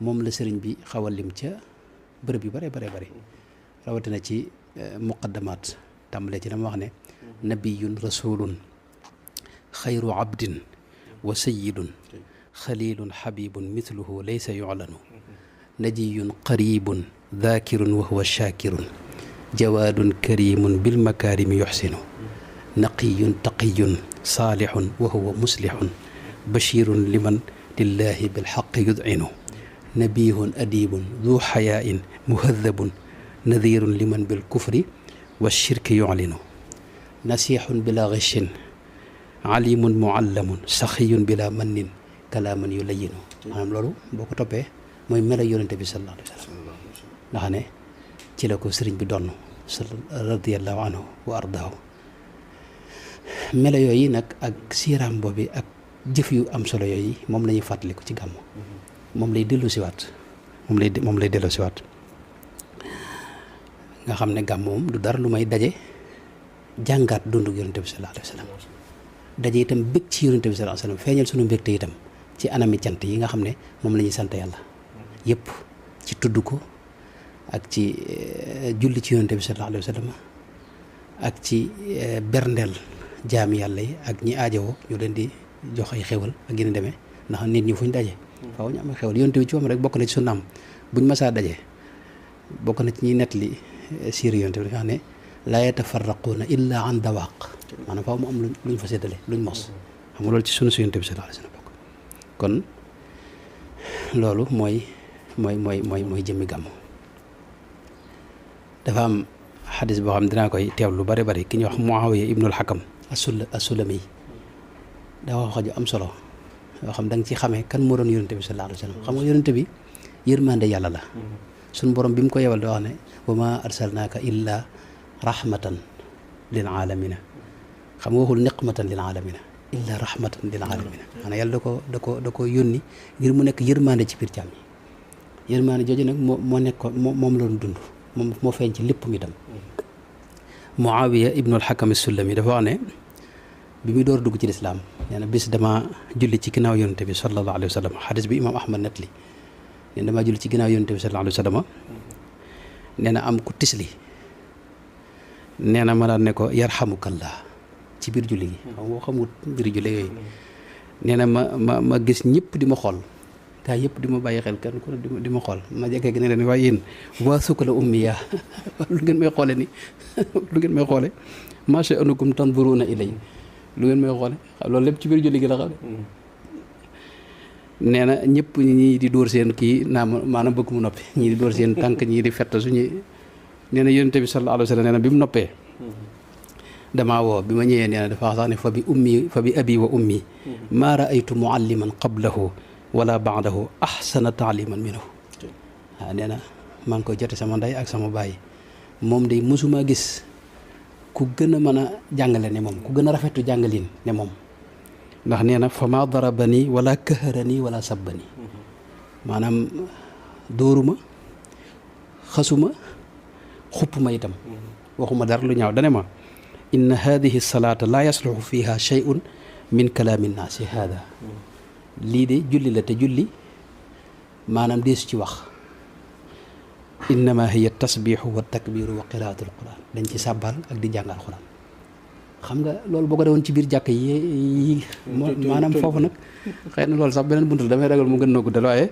moom la sëriñ bi xaw a lim ca bërëb yu bare rawatina ci muqaddamaat tàmbalee ci dama wax ne nabiyun rasulun xayru abdin wa sayidun xalilun xabibun mithluhu laysa yuclanu najiyun qaribun dhaakirun wa huwa shaakirun jawaadun karimun bilmakaarimi yuxsinu naqiyun taqiyun saalixun wa huwa muslixun bashirun liman lillahi bilxaqi yudcinu nabihun adibun du xayaain muhadabun nadirun liman bilkufri washirki yuclinu nasixun bila gishin alimun muallamun saxiyun bila mannin kalaaman yulayinu maanaam loolu boo ko toppee mooy melo yonente bi sallallahu alayhi wa sallam nga xam ne ci la ko sëriñ bi donn radiallahu anhu wa ardaahu melo yooyu nag ak siiraam boobi ak jëf yu am solo yooyu moom la ñuy fàttaliku ci gàmmu moom lay dellu siwaat moom lay dellu siwaat nga xam ne gàmmu moom du dara lu may daje jàngaat dundu yonente bi sallallahu alayhi wa sallam daje itam bëgg ci yonente bi sallallahu alayhi wa sallam feeñal sunu mbégte itam ci anami cant yi nga xam ne moom la ñuy sant yàlla yëpp ci tudd ko ak ci julli ci yonente bi sallallahu alayhi wa sallam ak ci berndeel jaami yàlla yi ak ñi aajowoo ñu leen di jox ay xewal ak gën a demee ndax nit ñi fu ñu daje faaw ñu am ay xewal yonente bi ci moom rek bokk na ci sunnaam buñ masaa daje bokk na ci ñuy nettali siir yonente bi nga xam ne laa yatafarraquuna illa an dawaq maanaam faaw mu am luñ fa séddale luñ mos xam nga loolu ci sunu yonente bi sallallahu alayhi wa sallam bokk kon loolu mooy jëmmi gàmmu dafa am xadis boo xam ne dinaa koy teew lu bari ki ñuy wax Muawiya ibnul Hakam as-Sulami daa wax ju am solo yoo xam da nga ci xamee kan moo doon yonente bi sallallahu alayhi wa sallam xam nga yonente bi yërmande yàlla la suñu borom bi mu ko yebal da wax ne wa ma arsalnaaka illa rahmatan lil alamina xam nga waxul niqmatan lil alamina illa rahmatan lil alamina maanaam yàlla da ko yónni ngir mu nekk yërmande ci biir jaam yi yërmande jooju nag moo nekk moom la doon dund moom moo feeñ ci lépp mi tam Muawiya ibnul Hakam as-Sulami dafa wax ne bi muy door dugg ci lislaam nee na bis dama julli ci ginnaaw yonente bi sallallahu alayhi wa sallam xadis bi imaam Ahmad nettali nee na damaa julli ci ginnaaw yonente bi sallallahu alayhi wa sallam nee na am ku tisli nee na ma daan ne ko yarhamukallah ci biir julli gi xam nga xamut mbiri julli yooyu nee na ma gis ñëpp di ma xool gaa yëpp di ma bàyyi xel kenn ku ne di ma xool ma jekkee gi ne leen waaye yéen waa sukka la ummiya lu ngeen may xoole ni lu ngeen may xoole macha anukum tanzuruna ilay lu ngeen may xoole loolu lépp ci biir julli gi la xam nee na ñëpp ñii di dóor seen kii naa maanaam bëgg mu noppi ñii di dóor seen tànk ñii di fett suñu nee na yonente bi sallallahu alayhi wa sallam nee na bi mu noppee damaa woo bi ma ñëwee nee na dafa wax sax ne fa bi abi wa ummi maa raaytu mualliman qablahu wala baadahu ahsana taaliman minhu waaw nee na maa ngi koy jote sama ndey ak sama baay moom day mosuma gis ku gën a mën a jàngale ne moom ku gën a rafetu jàngalin ne moom ndax nee na fa ma darabani wala kaharani wala sabbani maanaam dóoruma xasuma xuppuma itam waxuma dara lu ñaaw dane ma inna hadihi salaata la yasluxu fiha shay'un min kalaami nnaasi hada lii de julli la te julli maanaam deesu ci wax innama hiya tasbiixu wa takbiru wa qiraatul quran dañ ci sàbbal ak di jàngal quran xam nga loolu boo ko defoon ci biir jàkk yi maanaam foofu nag xëy na loolu sax beneen buntu damay ragal mu gën noo guddal waaye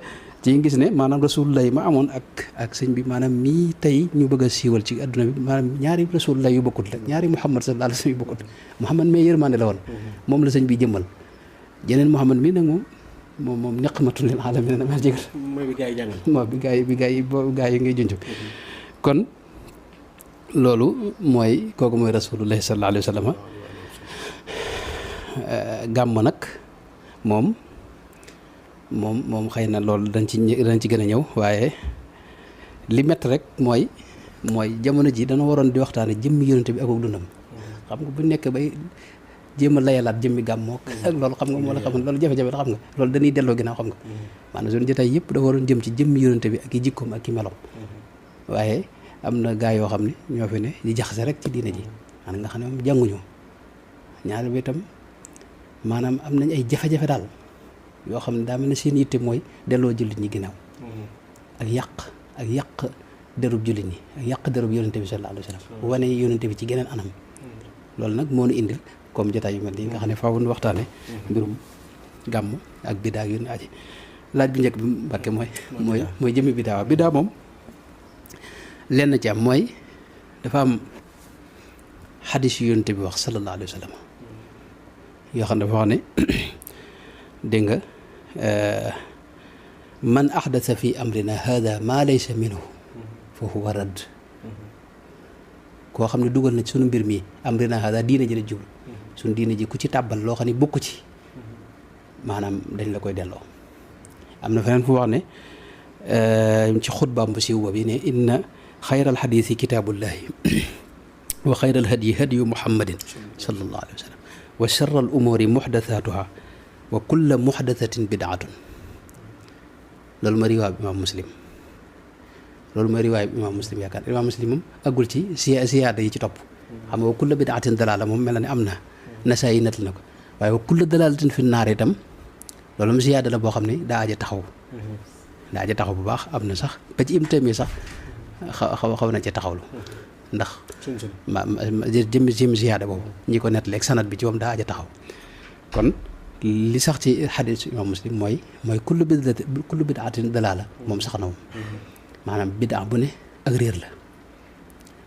ci gis ne maanaam rasulullah ma amoon ak sëñ bi maanaam mii tey ñu bëgg a siiwal ci adduna bi maanaam ñaari rasulullah yu bokkut la ñaari muhammad sallallahu alayhi wa sallam yu bokkut muhammad mais yërmande la woon moom la sëñ bi jëmmal jeneen muhammad mii nag moom niqmatun lil alamin na ma jégal mooy bi gaa yi jàngal moo bi gaa yi ngay junj kon loolu mooy kooku mooy rasulullahi sallallahu alayhi wa sallam gàmm nag moom xëy na loolu dañ ci gën a ñëw waaye li métti rek mooy jamono ji dana waroon di waxtaane jëmmi yonente bi ak dundam xam nga bu nekk bay jéem a layalaat jëmmi gàmmook ak loolu xam nga moo la xam loolu jafe-jafe la xam nga loolu dañuy delloo ginnaaw xam nga maanaam suñu jotaay yëpp dafa waroon jëm ci jëmmi yonente bi ak i jikkoom ak i melom waaye am na gaa yoo xam ne ñoo fi ne di jaxase rek ci diine ji maanaam nga xam ne moom jànguñu ñaar bi itam maanaam am nañ ay jafe-jafe daal yoo xam ne daa mel ne seen yitte mooy delloo jullit ñi ginnaaw ak yàq derub jullit ñi ak yàq derub yonente bi sallallahu alayhi wa sallam wane yonente bi ci geneen anam loolu nag moo nu indil comme jotaay yu mel nii nga xam ne faaw nu waxtaane mbirum gàmm ak bidaa yu ne aji laaj bi njëkk bi Mbàkke mooy jëmmi bidaa bidaa moom lenn ci am mooy dafa am xadis yu yonente bi wax sallallahu alayhi wa sallam yoo xam ne dafa wax ne dégg nga man ahdasa fi amrina hada ma laysa minhu fa huwa radd koo xam ne dugal na ci sunu mbir mi amrina hada diina ji la jublu sunu diina ji ku ci tàbbal loo xam ne bokk ci maanaam dañ la koy delloo am na feneen fu wax ne ci xutbaam bu siiw bi ne inna xayral xadiisi kitaabullahi wa xayral hadyi hadyu muhammadin sallallahu alayhi wa sallam wa sharral umuuri muxdasatuha wa kulla muxdasatin bidaatun loolu ma riwaay bi imaam muslim yaakaar imaam muslim moom aggul ci siyaada yi ci topp xam nga wa kulla bidaatin dalaala moom mel na ne am na nasaa yi nettal na ko waaye wa kulla dalaalatin fi naar itam loolu mu siyaada la boo xam ne daa aja taxaw bu baax am na sax ba ci im tamit sax xaw na ci taxawlu ndax jëm siyaada boobu ñi ko nettali ak sanad bi ci moom daa aja taxaw kon li sax ci xadiis imaam muslim mooy kullu bidaatin dalaala moom sax na moom maanaam bidaa bu ne ak réer la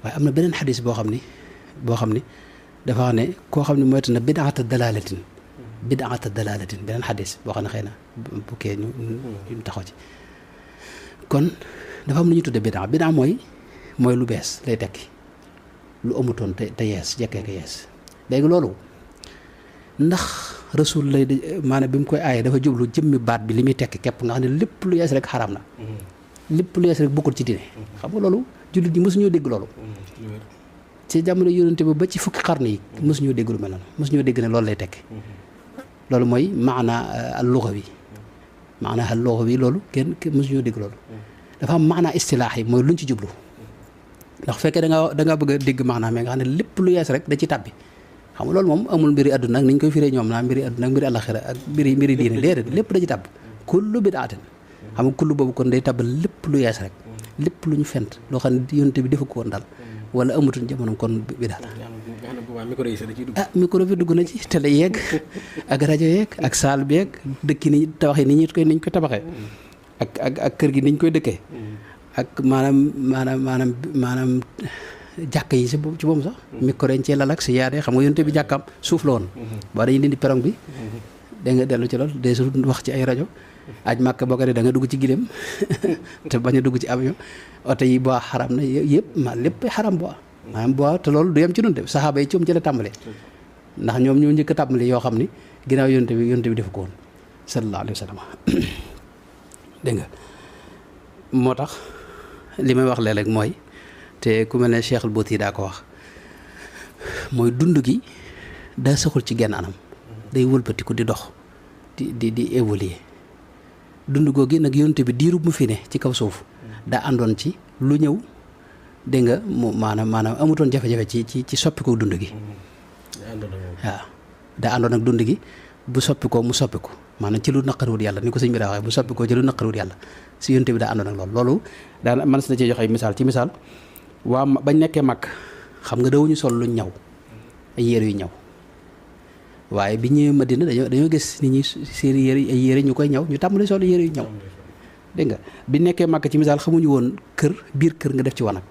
waaye am na beneen xadiis boo xam ni dafa wax ne koo xam ne moytu na bidaata dalaalatin beneen xadiis boo xam ne xëy na bu kee ñu taxaw ci kon dafa am lu ñu tudde bidaa mooy lu bees lay tekki lu amutoon te yees jekkee ko yees léegi loolu ndax rasul lay maanaam bi mu koy aaye dafa jublu jëmmi baat bi li muy tekki képp nga xam ne lépp lu yees rek xaraam na lépp lu yees rek bokkul ci diine xam nga loolu jullit ñi mësuñoo dégg loolu ci jamono yonente ba ci fukki xarnu yi mësuñoo dégg lu mel noonu mësuñoo dégg ne loolu lay tekki loolu mooy maana al-lughawi loolu kenn mësuñoo dégg loolu dafa am maana istilaax yi mooy luñ ci jublu ndax fekkee da nga bëgg a dégg maana mais nga xam ne lépp lu yees rek da ci tàbbi xam nga loolu moom amul mbiri àdduna ak ni ñu koy firee ñoom naa mbiri àdduna ak mbiri àllaxira ak mbiri diine déedéet lépp da ci tàbb kullu bidaatin xam nga kullu boobu kon day tàbbal lépp lu yees rek lépp lu ñu fent loo xam ne yonte bi defu ko woon daal wala amatuñ jamono kon bidaa micro bi dugg na ci télé yeeg ak rajo yeeg ak saal bi yeeg dëkki ni tabaxee ni ñu koy tabaxee ak kër gi niñ koy dëkkee ak maanaam jàkk yi ci boobu sax micro yi cee lal ak si yaadee xam nga yonte bi jàkkaam suuf la woon boo dañuy dindi perong bi da nga dellu ci loolu day su wax ci ay rajo aj màkk boo ko dee da nga dugg ci giléem te bañ a dugg ci avion oto yi boo xaram na yëpp lépp xaram boo maanaam boo te loolu du yem ci nun de saxaaba yi ci moom ci la tàmbalee ndax ñoom ñoo njëkk a tàmbali yoo xam ni ginnaaw yonte bi defu ko woon sallallahu alayhi wa sallam dégg nga moo tax li may wax léeg-léeg mooy te ku mel ne Cheikh al-Bouti daa ko wax mooy dund gi daa saxul ci genn anam day wëlbatiku di dox di évoluer dund googu nag yonte bi diirub mu fi ne ci kaw suuf daa àndoon ci lu ñëw dégg nga mu maanaam amutoon jafe-jafe ci soppiku dund gi waaw daa àndoon ak dund gi bu soppikoo mu soppiku maanaam ci lu naqariwut yàlla ni ko sëñ bi daa waxee bu soppikoo ci lu naqariwut yàlla si yonte bi daa àndoon ak loolu daan mën na cee joxe ay misaal ci misaal waa bañ nekkee mag xam nga dawuñu sol luñ ñaw ay yére yu ñaw waaye bi ñëwee Madina dañoo gis nit ñi seen yére ñu koy ñaw ñu tàmbali sol yére yu ñaw dégg nga bi nekkee mag ci misaal xamuñu woon biir kër nga def ci wanag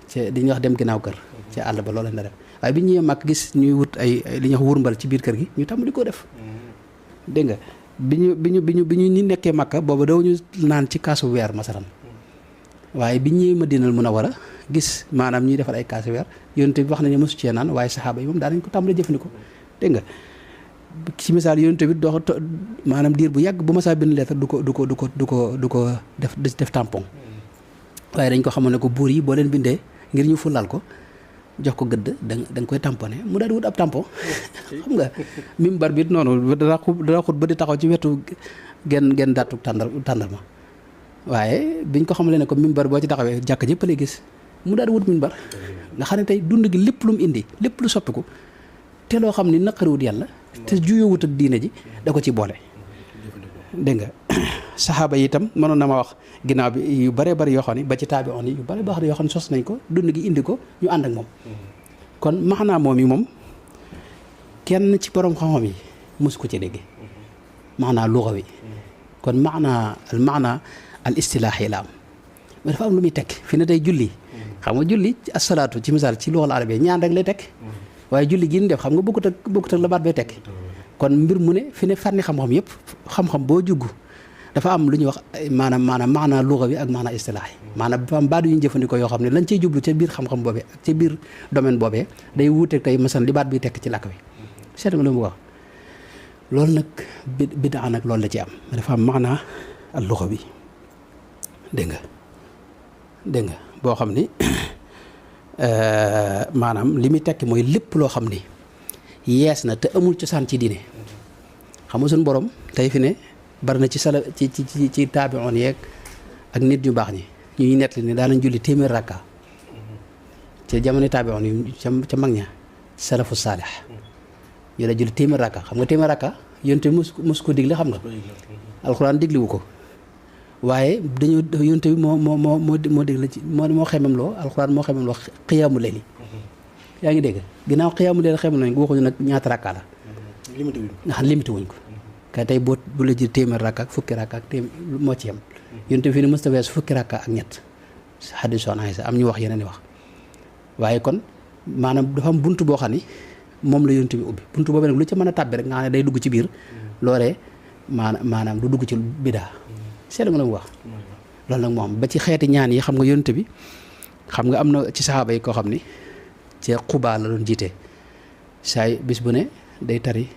ci dañuy wax dem ginnaaw kër ci àll ba loolu lañ la def waaye bi ñëwee mag gis ñuy wut ay li ñuy wax wurmbal ci biir kër gi ñu tàmbali koo def dégg nga bi ñu nekkee Makka booba dawuñu naan ci kaasu weer masalan waaye bi ñëwee Madinal Munawwara gis maanaam ñuy defar ay kaasu weer yonent bi wax nañu mosu cee naan waaye saxaaba yi moom daanañ ko tàmbali jëfandikoo dégg nga ci misaal yonent bi maanaam diir bu yàgg bu ma saa bind lettre du ko def tampon waaye dañ ko xamoon ne ko buur yi boo leen bindee ngir ñu fulal ko jox ko gëdd da nga koy tamponné mu daal di wut ab tampon xam nga mimbar bi noonu dara xut ba di taxaw ci wetu genn dattu tàndarma waaye biñ ko xamalee ne ko mimbar boo ci taxawee jàkk jëpp lay gis mu daal di wut mimbar nga xam ne tey dund gi lépp lu mu indi lépp lu soppiku te loo xam ni naqariwut yàlla te juyowut ak diine ji da ko ci boole dégg nga saxaaba yi itam mënoon na ma wax ginnaaw bi yu bëree bëri yoo xam ne ba ci taabi on yi yu bëri baax yoo xam ne sos nañ ko dund gi indi ko ñu ànd ak moom kon maanaa moom yi moom kenn ci borom xam-xam yi mosu ko ci dégg maanaa lugawi kon maanaa al istilaax yi la am mais dafa am lu muy tekk fi ne tey julli xam nga julli asalaatu ci misaal ci luxal arabe ñaan rek lay tekk waaye julli gi ñu def xam nga bokkut ak la baat bay tekk kon mbir mu ne fi ne fànni xam-xam yëpp xam-xam boo jugg dafa am lu ñuy wax maanaa lugawi ak maanaa istilaax yi maanaam dafa am baat yu ñu jëfandikoo yoo xam ne lañ ciy jublu ca biir xam-xam boobee ak ca biir domaine boobee day wuuteeg tey masalan li baat bi tekk ci làkk bi seet nga lu mu wax loolu nag bidaa nag loolu la ci am dafa am maanaa al lugawi dégg nga boo xam ni maanaam li muy tekki mooy lépp loo xam ni yees na te amul cosaan ci diine xam nga suñu borom tey fi ne bari na ci ci taabi'oon yeeg ak nit ñu baax ñi ñuy nettali ni daanañ julli téeméer rakka ci jamono taabi'oon yi ca mag ña salafu saalih ñu la julli téeméer rakka xam nga téeméer rakka yonte mos ko digle xam nga alxuraan digliwu ko waaye dañoo yonte bi moo digle ci moo xemam loo alxuraan moo xemam loo xiyaamu layli yaa ngi dégg ginnaaw xiyaamu layli xemam lañ ko waxuñu nag ñaata rakka la nga xam limité wuñ ko kay tey bu la jël téeméer rakka ak fukki rakka ak téeméer moo ci yem yonte fii ne mësta weesu fukki rakka ak ñett xadis soxna Aysa am ñu wax yeneen i wax waaye kon maanaam dafa am buntu boo xam ni moom la yonte bi ubbi buntu boobu nag lu ca mën a tàbbi rek nga xam ne day dugg ci biir loolee maanaam du dugg ci bidaa seetlu nga la mu wax loolu nag moom ba ci xeeti ñaan yi xam nga yonte bi xam nga am na ci saxaaba yi koo xam ni ci Quba la doon jiite saay bis bu ne day tari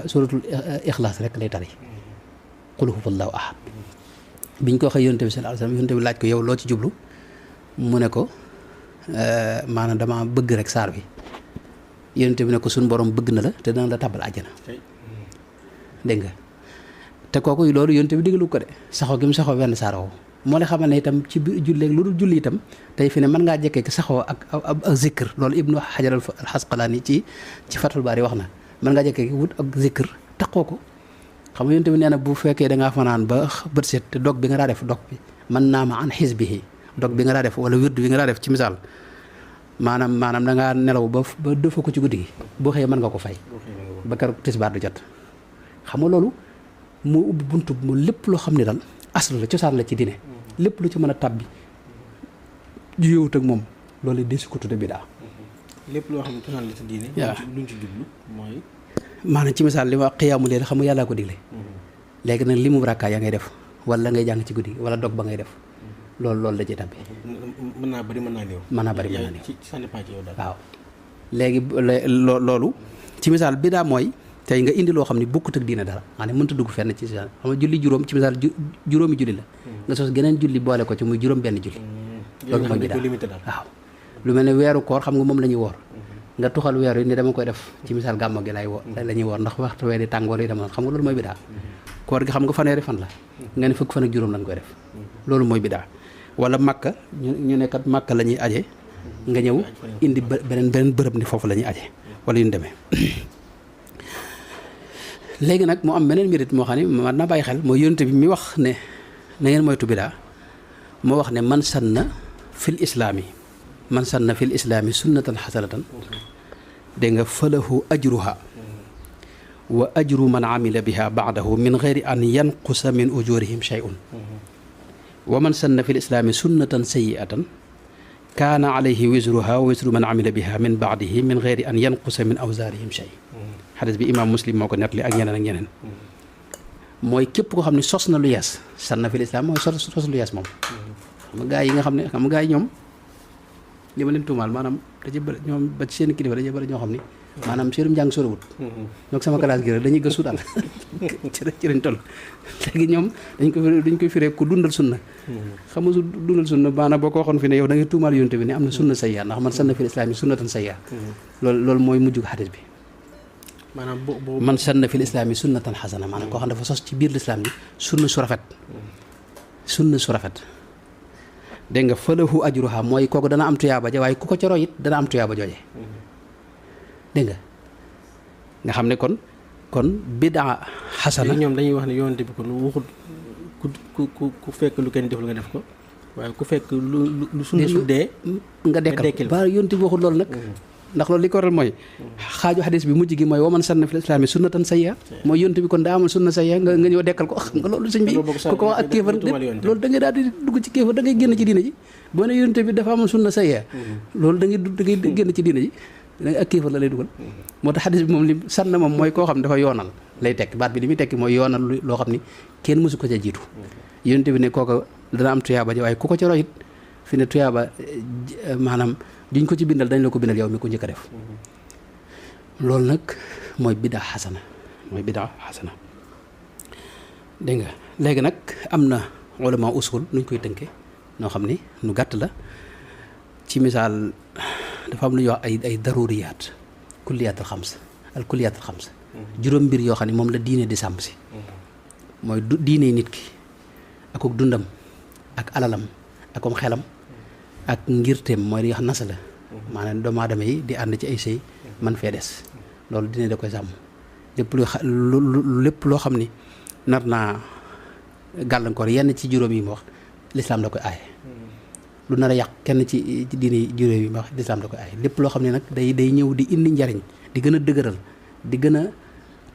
suratul ixlaas rek lay tari qul huwallahu ahad biñ ko waxee yonte bi sallallahu alayhi wasallam yonte bi laaj ko yow loo ci jublu mu ne ko maanaam dama bëgg rek saar bi yonte bi ne ko suñu borom bëgg na la te dana la tàbbal àjjana dégg nga te kooku loolu yonte bi digalu ko de saxoo gi mu saxoo wenn saar woowu moo la xamal ne itam ci biir julleeg lu dul julli itam tey fi ne mën ngaa jekkee saxoo ak zikr loolu ibnu xajar al xasqalaani ci fatul baari wax na mën ngaa jekkee wut ak zikr taxoo ko xam nga yonte bi nee na bu fekkee da ngaa fanaan ba bët set te dog bi nga daa def dog bi mën naa ma an xisbihi dog bi nga daa def wala wird bi nga daa def ci misaal maanaam da ngaa nelaw ba defoo ko ci guddi gi boo xëyee mën nga ko fay ba keroog tisbaar du jot xam nga loolu moo ubbi buntu mu lépp loo xam ne daal aslu la cosaan la ci diine lépp lu ci mën a tàbbi juyewut ak moom loolu desu ko tudde bidaa lépp loo xam ne cosaan la ci diine luñ ci jublu mooy maanaam ci misaal li ma wax xiyaamu leen xam nga yàllaa ko digle léegi nag li mu rakkaa yaa ngay def wala ngay jàng ci guddi gi wala dog ba ngay def loolu da ci tàbbi mën naa bari mën naa néew ci waaw léegi loolu ci misaal bidaa mooy tey nga indi loo xam ne bokkut ak diine dara xam ne mënta dugg fenn ci xam nga julli juróom ci misaal juróomi julli la nga sos geneen julli boole ko ci muy juróom benn julli loolu mooy bidaa waaw lu mel ne weeru koor xam nga moom la ñuy woor nga tuxal weer yi ni dama koy def ci misaal gàmmo gi lay woor la ñuy woor ndax waxtu weer yi tàngoor yi dama xam nga loolu mooy bidaa koor gi xam nga fanweeri fan la nga ne fukk fan ak juróom lañ koy def loolu mooy bidaa wala makka ñu ne kat makka la ñuy aje nga ñëw indi beneen bërëb ni foofu la ñuy aje wala yu ñu demee léegi nag mu am beneen mérite moo xam ne man na bàyyi xel mooy yonent bi mi wax ne na ngeen moytu bidaa moo wax ne man sanna fil islaami sunnatan xasanatan dégg nga falahu ajruha wa ajru man amila biha baadahu min geyri an yanqusa min ujurihim shay'un wa man sanna fil islaami sunnatan sayyi'atan kaana alayhi wisruha wa wisru man amila biha min baadihi min geyri an yanqusa min awzaarihim shay xadis bi imaam muslim moo ko nettali ak ñeneen mooy képp koo xam ne sos na lu yees sanna fil islaam mooy sos lu yees moom xam nga gaa yi ñoom li ma leen tuumaal maanaam da ci bëri ñoom ba ci seen kilifa da ci bëri ñoo xam ni maanaam seenum njàng sorowut ñoo sama classe gi rek dañuy gëstu daal ci lañ toll léegi ñoom dañ koy firee ku dundal sunna xam nga su dundal sunna maanaam boo ko waxoon fi ne yow da ngay tuumaal yonte bi ne am na sunna sayya ndax man sanna fil islaam yi sunnatan sayya loolu mooy mujj xadis bi maanaam man sanna fil islaam yi sunnatan xasana maanaam koo xam dafa sos ci biir lislaam bi sunna su rafet dégg nga falahu ajruha mooy kooku dana am tuyaaba ja waaye ku ko coroo it dana am tuyaaba jooje dégg nga xam ne kon bidaa xasana ñoom dañuy wax ne yonent bi kon waxul ku fekk lu kenn deful nga def ko waaye ku fekk lu sunna su dee nga dekkal ba yonte bi waxul loolu nag ndax loolu li ko waral mooy xaaju xadis bi mujj gi mooy waman sanna fil islaami sunnatan sayya mooy yonte bi kon daa amal sunna sayya nga ñëw dekkal ko xam nga loolu sëñ bi ku ko wax ak kéefar loolu da ngay daal di dugg ci kéefar da ngay génn ci diina ji boo ne yonte bi dafa amal sunna sayya loolu da ngay génn ci diina ji ak kéefar la lay dugal moo tax xadis bi moom li sanna moom mooy koo xam dafa yoonal lay tekki baat bi li muy tekki mooy yoonal loo xam ni kenn mësu ko ca jiitu yonte bi ne kooka dana am tuyaaba ji waaye ku ko ca roy it fi ne tuyaaba maanaam duñ ko ci bindal dañ la ko bindal yow mi ko njëkk a def loolu nag mooy bidaa xasana dégg nga léegi nag am na ulama usul nuñ koy tënke noo xam ni nu gàtt la ci misaal dafa am lu ñuy wax ay daruriyaat kulliyaatul xams juróom mbir yoo xam ne moom la diine di sàmm si mooy diine nit ki akuk dundam ak alalam akum xelam ak ngirteem mooy li nga xam nasa la maanaam doomu aadama yi di ànd ci ay sëy man fee des loolu dina da koy sàmm lépp loo xam ni nar naa gàllankoor yenn ci juróom yi ma wax lislaam da koy aaye lu nar a yàq kenn ci diine juróom yi ma wax lislaam da koy aaye lépp loo xam ne nag day ñëw di indi njariñ di gën a dëgëral di gën a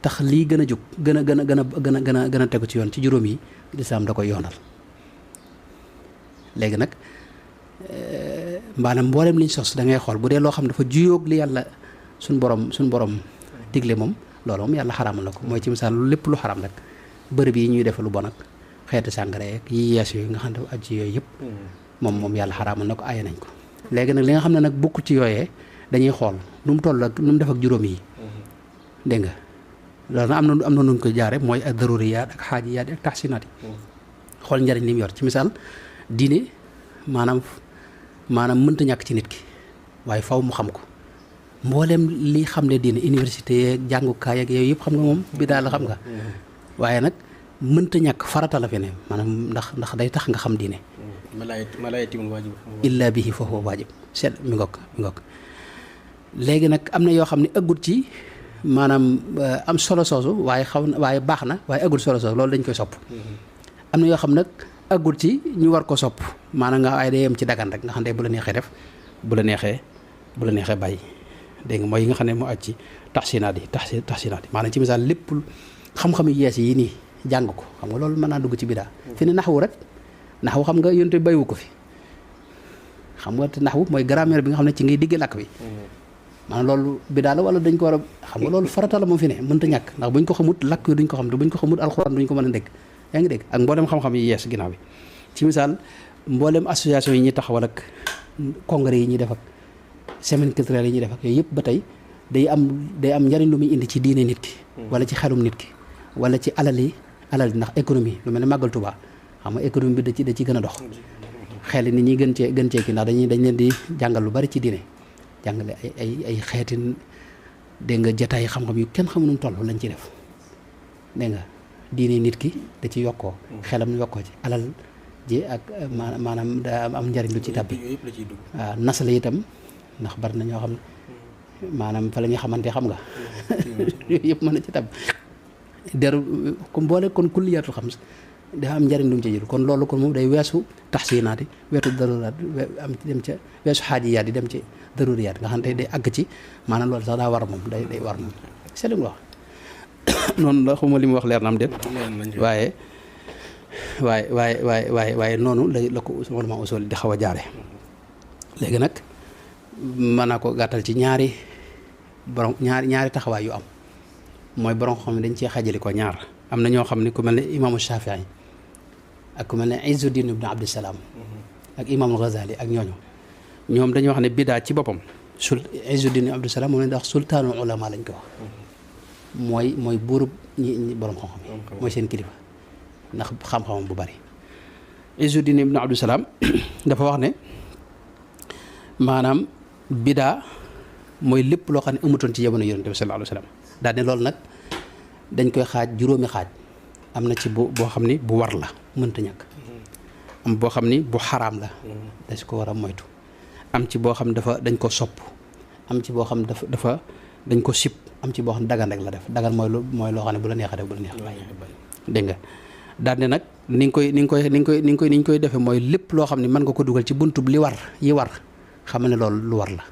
tax lii gën a jóg gën a tegu ci yoon ci juróom yi lislaam da koy yoonal léegi nag maanaam mboolem liñ sos da ngay xool bu dee loo xam dafa juyóog li yàlla suñ borom digle moom loolu moom yàlla xaraamal na ko mooy ci misaal lépp lu xaraam rek bërëb yi ñuy def lu bon ak xeetu sàngara yeeg yi yees yooyu nga xam ne dafa aju ci yooyu yëpp moom yàlla xaraamal na ko aaye nañ ko léegi nag li nga xam ne nag bokku ci yooyee dañuy xool nu mu toll ak nu mu def ak juróom yi dégg nga loolu nag am na nuñ ko jaare mooy ak daruriyaat ak xaajiyaat ak taxsinaat yi xool njariñ li mu yor ci misaal diine maanaam mënta ñàkk ci nit ki waaye faw mu xam ko mboolem li xam ne diine université yeeg jàngukaay ak yooyu yëpp xam nga moom bi daal la xam nga waaye nag mënta ñàkk farata la fi ne maanaam ndax day tax nga xam diine malaayatimul waajib illa bihi fa huwa waajib seet mi ngoog léegi nag am na yoo xam ne ëggut ci maanaam am solo soosu waaye baax na waaye ëggut solo soosu loolu dañ koy sopp am na yoo xam nag ëggut ci ñu war ko sopp maanaam nga waaye day yem ci dagan rek nga xam ne bu la neexee def bu la neexee bàyyi dégg nga mooy yi nga xam ne moo aj ci taxsinaat yi maanaam ci misaal lépp xam-xam yu yees yi nii jàng ko xam nga loolu mën naa dugg ci bidaa fi ne naxwu rek naxwu xam nga yonte bayiwu ko fi xam nga te naxwu mooy grammaire bi nga xam ne ci ngay digge làkk bi maanaam loolu bidaa la wala dañ ko war a xam nga loolu farata la moom fi ne mënta ñàkk ndax buñ ko xamut làkk yi duñ ko xam te buñ ko xamut alxuraan duñ ko mën a dégg yaa ngi dégg ak mboolem xam-xam yi yees ginnaaw bi ci misaal mboolem association yi ñuy taxawal ak congrès yi ñuy def ak semaine culturelle yi ñuy def ak yooyu yëpp ba tey day am njariñ lu muy indi ci diine nit ki wala ci xelum nit ki wala ci alal yi ndax économie lu mel ne màggal Tuubaa xam nga économie bi da ci gën a dox xel nit ñi gën cee kii ndax dañ leen di jàngal lu bari ci diine jàngale ay xeetin dégg nga jataay xam-xam yu kenn xamu nu mu toll lañ ci def dégg nga diine nit ki da ci yokkoo xelam yokkoo ci alal ji ak maanaam daa am njariñ lu ci tàbbi waaw nas la itam ndax bari na ñoo xam ne maanaam fa la ñuy xamante xam nga yooyu yëpp mën na ci tàbbi deru comme boole kon kulliyaatul xam dafa am njariñ lu mu ci jël kon loolu kon moom day weesu taxsinaat yi weesu daruraat am dem ca weesu xaajiyaat yi dem ci daruriyaat nga xam ne day àgg ci maanaam loolu sax daa war moom day war moom c'est li mu wax noonu la xuma li mu wax leer na am déet waaye noonu la ko ulama usul di xaw a jaare léegi nag mën naa ko gàttal ci ñaari taxawaay yu am mooy borom xam ne dañ cee xajali ko ñaar am na ñoo xam ne ku mel ne imaamu Shafii ak ku mel ne Izzuddin ibn Abdissalaam ak imaamul Ghazali ak ñoom dañoo wax ne bidaa ci boppam Izzuddin ibn Abdissalaam moom lañ wax sultaanul ulama lañ ko wax mooy buurub ñi borom xam-xam yi mooy seen kilifa ndax xam-xamam bu bari Izzuddin ibn Abdissalaam dafa wax ne maanaam bidaa mooy lépp loo xam ne amutoon ci jamono yonent bi sallallahu alayhi wa sallam daal ne loolu nag dañ koy xaaj juróomi xaaj am na ci boo xam ni bu war la mënta ñàkk am boo xam ni bu xaraam la dañ ko war a moytu am ci boo xam ne dañ ko sopp am ci boo xam ne dañ ko sib am ci boo xam ne dagan rek la def dagan mooy loo xam ne bu la neexee def bu la neexee bàyyi dégg nga daal ne nag ni nga koy defee mooy lépp loo xam ne mën nga ko dugal ci buntub li war yi war xam ne loolu lu war la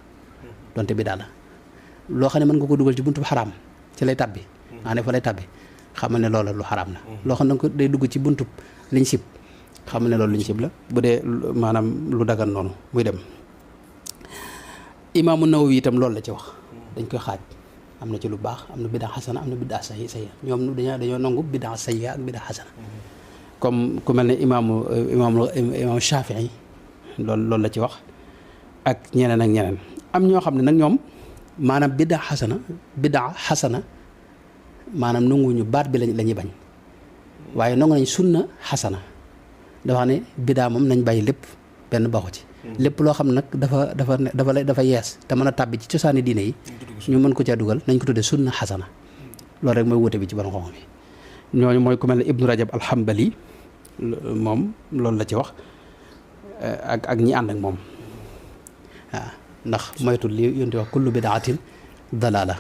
donte bi daal la loo xam ne mën nga ko dugal ci buntub xaraam ci lay tabbi maanaam fa lay tabbi xam ne loolu lu xaraam la loo xam ne ko day dugg ci buntub liñ sib xam ne loolu liñ sib la bu dee maanaam lu dagan noonu muy dem. Imaamu Nawawi itam loolu la ci wax dañ koy xaaj am na ci lu baax am na biddaa xasana am na biddaa sayya ñoom dañoo nangu biddaa sayya ak biddaa xasana comme ku mel ne imaamu Shafii loolu la ci wax ak ñeneen am ñoo xam ne nag ñoom maanaam biddaa xasana maanaam nanguwuñu baat bi la ñuy bañ waaye nangu nañ sunna xasana dafa xam ne biddaa moom nañ bàyyi lépp benn baaxu ci lépp loo xam nag dafa yees te mën a tàbbi ci cosaani diine yi ñu mën ko caa dugal nañ ko tuddee sunna xasana loolu rek mooy wute bi ci borom xam-xam yi ñooñu mooy ku mel ne Ibnu Rajab al-Hanbali moom loolu la ci wax ak ñi ànd ak moom waaw ndax moytul li yonti wax kullu bidaatin dalaala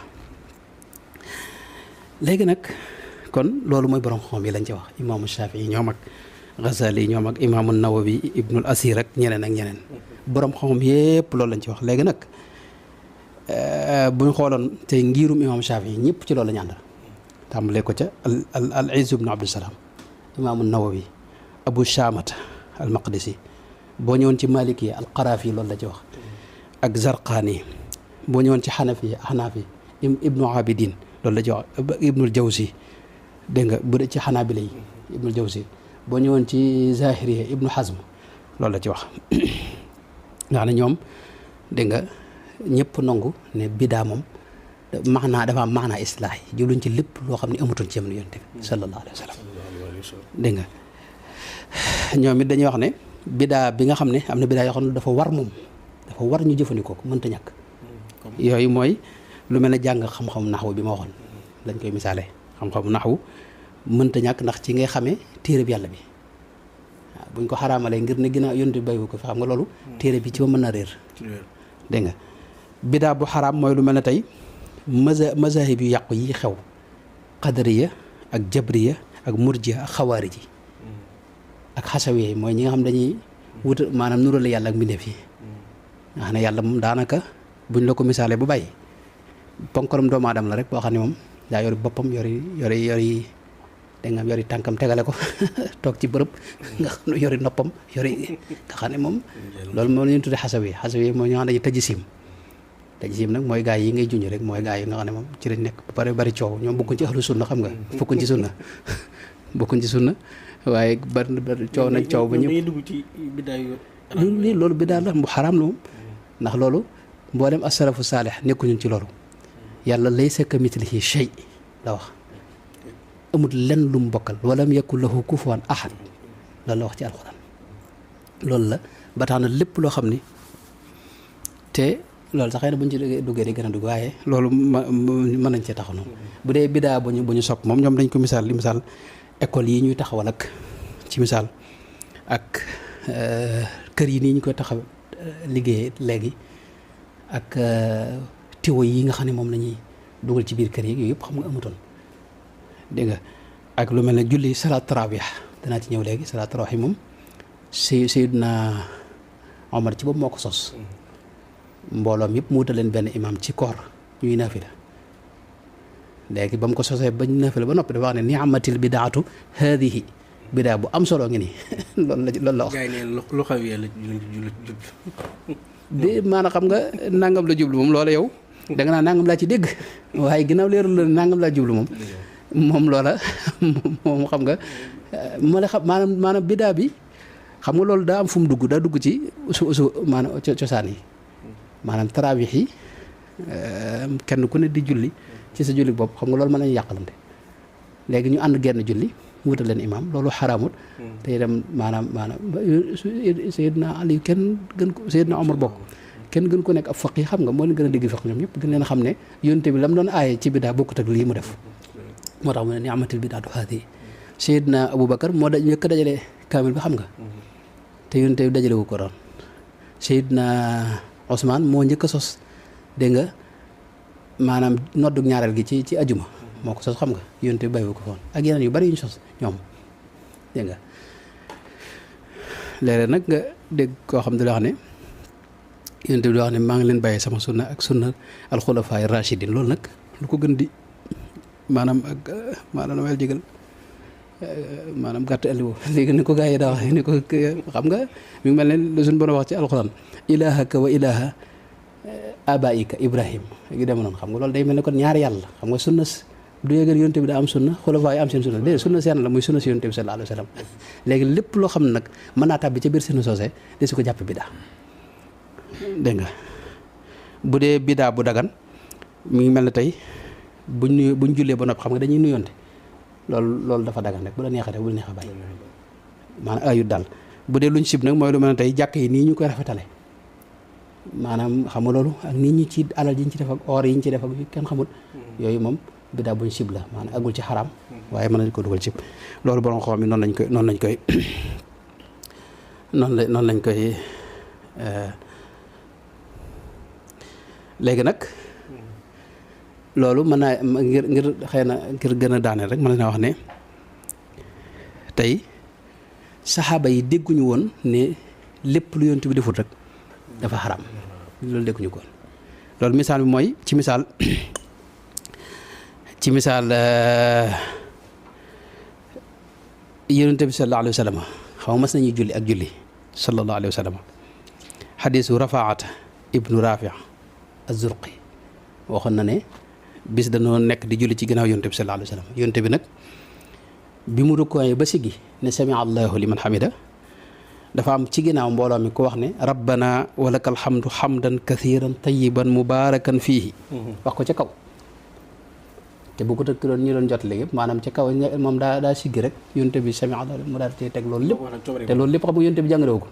léegi nag kon loolu mooy borom xam-xam yi lañ ci wax imaamu Shafii ñoom ak Ghazali ñoom ak imaamu Nawawi Ibnul Asir ak ñeneen borom xam-xam yépp loolu lañ ci wax léegi nag buñ xooloon tey ngirum imaamu Shafii ñëpp ci loolu la ñu ànd tàmbalee ko ca al Izz ibn Abdusalaam imaamu Nawawi Abu Shaamata al Maqdisi boo ñëwoon ci Maliki al Qaraafi loolu la ci wax ak Zarqaani boo ñëwoon ci Xanaafi Ibnu Abidin loolu la ci wax Ibnul Jawzi dégg nga bu dee ci Xanaabila yi Ibnul Jawzi boo ñëwoon ci Zahiri Ibnu Hazm loolu la ci wax nga xam ne ñoom dégg nga ñëpp nangu ne bidaa moom dafa am maanaa islaahi jubluñ ci lépp loo xam ne amutoon ci jamono Yonent bi sallallahu alayhi wa sallam dégg nga ñoom it dañuy wax ne bidaa bi nga xam ne am na bidaa yoo xam ne dafa war moom dafa war ñu jëfandikoo ko mënta ñàkk yooyu mooy lu mel ne jàng xam-xam naxwu bi ma waxoon lañ koy misaale xam-xam naxwu mënta ñàkk ndax ci ngay xamee téere bi yàlla bi waaw buñ ko xaraamalee ngir ne ginnaaw Yonent bi bàyyiwu ko fi xam nga loolu téere bi ci ba mën na réer dégg nga bidaa bu xaraam mooy lu mel ne tey mazahib yu yàqu yi xew qadariya ak jabriya ak murjiya ak xawaarij yi ak xasawiya mooy ñi nga xam dañuy wuta maanaam nurale yàlla ak mbindeef yi nga xam ne yàlla moom daanaka buñ la ko misaalee bu bàyyi ponkalam doomu aadama la rek boo xam ne moom daa yori boppam yori dégg nga yori tànkam tegale ko toog ci bërëb nga xam ne yori noppam yori nga xam ne moom loolu moom la ñu tuddee xasawiya mooy ñoo xam ne tajsim nag mooy gaay yi ngay junj rek mooy gaay yi nga xam ne moom ci lañ nekk ba pare bari coow ñoom bokkuñ ci ahlu sunna xam nga bokkuñ ci sunna waaye bari coow nañ coow ba ñëpp dugg ci biddaa loolu biddaa la mu xaraam la moom ndax loolu mboolem as-salafu saalih nekkuñu ci loolu yàlla laysa kamithlihi shay la wax amul lenn lu mu bokkal walam yakul lahu kufuwan ahad loolu la wax ci alxuraan loolu la ba tax na lépp loo xam ni te loolu sax xëy na bu ñu ci duggee di gën a dugg waaye loolu mën nañ cee taxaw noonu bu dee bidaa bu ñu sopp moom ñoom dañ ko misaal école yi ñuy taxawal ak ci misaal ak kër yi nii ñu koy taxaw liggéeyee léegi ak tiwo yi nga xam ne moom la ñuy dugal ci biir kër yi yooyu yëpp xam nga amutoon dégg nga ak lu mel ne julli salaat tarawih danaa ci ñëw léegi salaat tarawih moom Seydina Omar ci boobu moo ko sos mbooloom yëpp mu wutal leen benn imam ci koor ñuy naafila léegi ba mu ko sosee bañ naafila ba noppi dafa wax ne ni'matil bidaatu haadihi bidaa bu am solo ngi nii loolu la wax. gars yi ne lu xaw yee la jublu. bi maanaam xam nga nangam la jublu moom loola yow da nga naan nangam laa ci dégg waaye ginnaaw leerul la nangam laa jublu moom loola moom xam nga moo la xam maanaam bidaa bi xam nga loolu daa am fu mu dugg daa dugg ci maanaam cosaan yi. maanaam tarawih yi kenn ku ne di julli ci sa julli bopp xam nga loolu mën nañu yàqalante léegi ñu ànd genn julli wutal leen imam loolu xaraamut te itam maanaam Seydina Ali kenn gën ko Seydina Omar bokk kenn gën ko nekk ab faqih xam nga moo leen gën a dégg fiq ñoom ñëpp gën leen xam ne yonent bi la mu doon aaye ci bidaa bokkut ak lii mu def moo tax mu ne ni'matil bidaatu haadihi Seydina Aboubacar moo njëkk a dajale kaamil bi xam nga te yonent bi dajale wu ko doon Seydina Ousmane moo njëkk a sos dégg nga maanaam noddug ñaareel gi ci ajuma moo ko sos xam nga yonent bi bàyyiwu ko foon ak yeneen yu bari yu ñu sos ñoom dégg nga léeg-léeg nag nga dégg koo xam ne di wax ne yonent bi di wax ne maa ngi leen bàyyee sama sunna ak sunna alxulafaay rachidin loolu nag lu ko gën di maanaam ak maanaam damay jégal maanaam gàtt alliwo léegi ni ko gars yi daa wax ni ko xam nga mi ngi mel ne la suñu bon wax ci alxuraan ilahaka wa ilaha abaika ibrahim gi dem noonu xam nga loolu day mel ne kon ñaari yàlla xam nga sunna du yéegal yonent bi daa am sunna xulafaa yi am seen sunna déedéet sunna seen la muy sunna si yonent bi sallallahu alayhi wa sallam léegi lépp loo xam ne nag mën naa tàbbi ca biir sunna soosé de su ko jàpp bidaa dégg nga bu dee bidaa bu dagan mi ngi mel ne tey buñ jullee ba noppi xam nga dañuy nuyonte loolu dafa dagan rek bu la neexee bu la neexee bàyyi maanaam ayut daal bu dee luñ sib nag mooy lu mel ne tey jàkk yi nii ñu koy rafetale maanaam xam nga loolu ak nit ñi ci alal yi ñu ci def ak or yi ñu ci def ak kenn xamul yooyu moom bidaa buñ sib la maanaam agul ci xaraam waaye mën nañ ko dugal sib loolu borom xam mi noonu lañ koy noonu lañ koy léegi nag loolu mën naa ngir xëy na ngir gën a daaneel rek mën naa wax ne tey saxaaba yi dégguñu woon ne lépp lu yonent bi defut rek dafa xaram loolu dégguñu ko woon loolu misaal bi mooy ci misaal yonent bi sallallahu alayhi wa sallam xaw ma mas nañuy julli ak julli sallallahu alayhi wa sallam xadiisu rafaat ibnu rafi az-zurqi waxoon na ne bis dañoo nekk di julli ci ginnaaw yonte bi sallallahu alayhi wa sallam yonte bi nag bi mu rukkooyee ba siggi ne sami allahu liman hamida dafa am ci ginnaaw mbooloo mi ku wax ne rabbana walakal hamdu hamdan kathiran tayyiban mubarakan fiihi wax ko ca kaw te bu ko tëkk doon ñu doon jot léegi maanaam ca kaw moom daa siggi rek yonte bi sami allah mu daal cee teg loolu lépp te loolu lépp xam nga yonte bi jàngalewu ko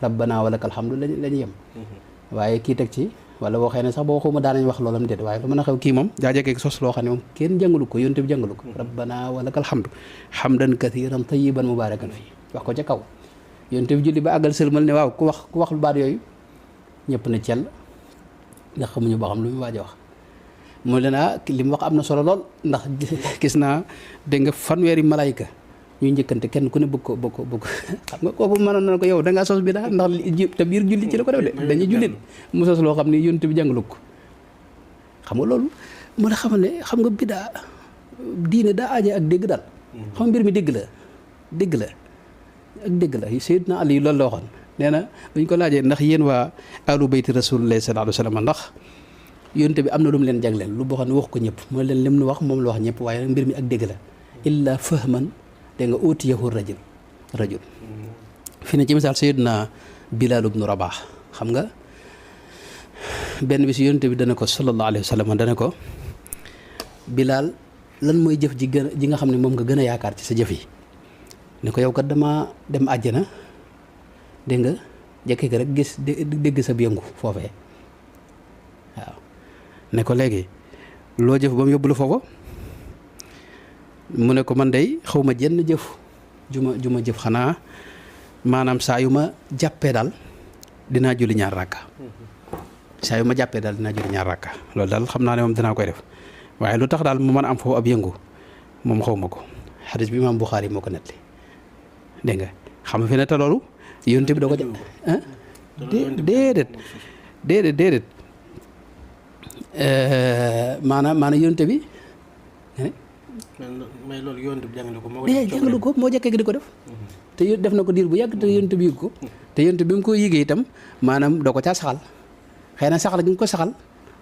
rabbana walakal hamdu lañu yem waaye kii teg ci wala boo xëy ne sax boo xuma daanañ wax loolam déet waaye lu mën a xew kii moom daa jekkee sos loo xam ne moom kenn jàngalu ko yonte bi jàngalu ko rabbana walakal hamdu hamdan kathiran tayyiban mubarakan fii wax ko ca kaw yonte bi julli ba àggal sëlmal ne waaw ku wax lu baat yooyu ñëpp ne cell nga xamuñu boo xam lu mu waaj a wax mu leen li mu wax am na solo lool ndax gis naa dégg nga fanweeri malayka ñuy njëkkante kenn ku ne bëgg ko xam nga kooku mënoon na ko yow da ngaa sos bi daal ndax te biir julli ci la ko def de dañuy jullit mu sos loo xam ne yonent bi jàngalu ko xam nga loolu moo la xamal ne xam nga bidaa diine daa aaje ak dégg daal xam nga mbir mi dégg la ak dégg la Seydina Ali loolu la waxoon nee na buñ ko laajee ndax yéen waa alu bayti rasulillahi sallallahu alayhi wa sallam ndax yonent bi am na lu mu leen jagleel lu boo xam ne wax ko ñëpp mooy leen lim nu wax moom la wax ñëpp waaye mbir mi ak dégg la illa fahman dégg nga utiyahu rajul fi ne ci misaal Sayyidina Bilaal ibnu Rabaax xam nga benn bis yonent bi dana ko sallallahu alayhi wa sallam dana ko Bilaal lan mooy jëf ji nga xam ne moom nga gën a yaakaar ci sa jëf yi ne ko yow kat dama dem àjjana dégg nga jekke ko rek gis dégg sa yëngu foofee waaw ne ko léegi loo jëf ba mu yóbbu la foofa mu ne ko man day xaw ma jenn jëf ju ma jëf xanaa maanaam saa yu ma jàppee daal dinaa julli ñaar rakka loolu daal xam naa ne moom dinaa koy def waaye lu tax daal mu mën a am foofu ab yëngu moom xaw ma ko xadis bi imaam Buxaari moo ko nettali dégg nga xam nga fi ne te loolu yonte bi doo ko jàpp déedéet maanaam yonte bi mais loolu yonte bi jàngalu ko moo jekkee di ko def te def na ko diir bu yàgg te yonte bi yëg ko te yonte bi mu ko yëgee itam maanaam doo ko caa saxal xëy na saxal gi nga ko saxal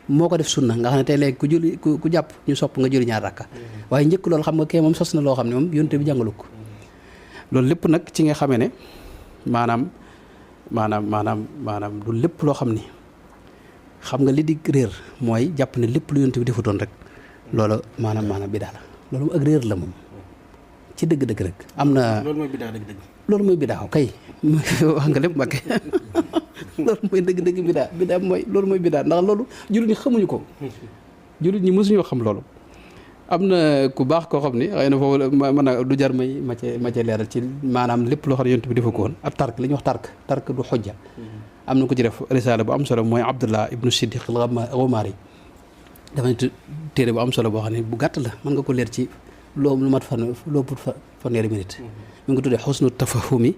moo ko def sunna nga xam ne tey léegi ku jàpp ñu sopp nga julli ñaar rakka waaye njëkk loolu xam nga kee moom sos na loo xam ne moom yonte bi jàngalu ko loolu lépp nag ci nga xamee ne maanaam du lépp loo xam ni xam nga li di réer mooy jàpp ne lépp lu yonte bi defutoon rek loolu maanaam bidaa la loolu moom ak réer la moom ci dëgg-dëgg rek am na loolu mooy bidaa kay wax nga lépp Mbàkke loolu mooy dëgg-dëgg bidaa mooy loolu mooy bidaa ndax loolu jullit ñi xamuñu ko jullit ñi mësuñoo xam loolu am na ku baax koo xam ni xëy na foofu mën a du jar ma cee leeral ci maanaam lépp loo xam ne yonent bi defu ko woon ak tark li ñuy wax tark du xujja am na ko ci def risaala bu am solo mooy Abdullah ibnu Siddiq al-Ghumari dafa téere bu am solo boo xam ne bu gàtt la mën nga ko leer ci lu mat fan fanweeri minute mi ngi ko tuddee xusnu tafahumi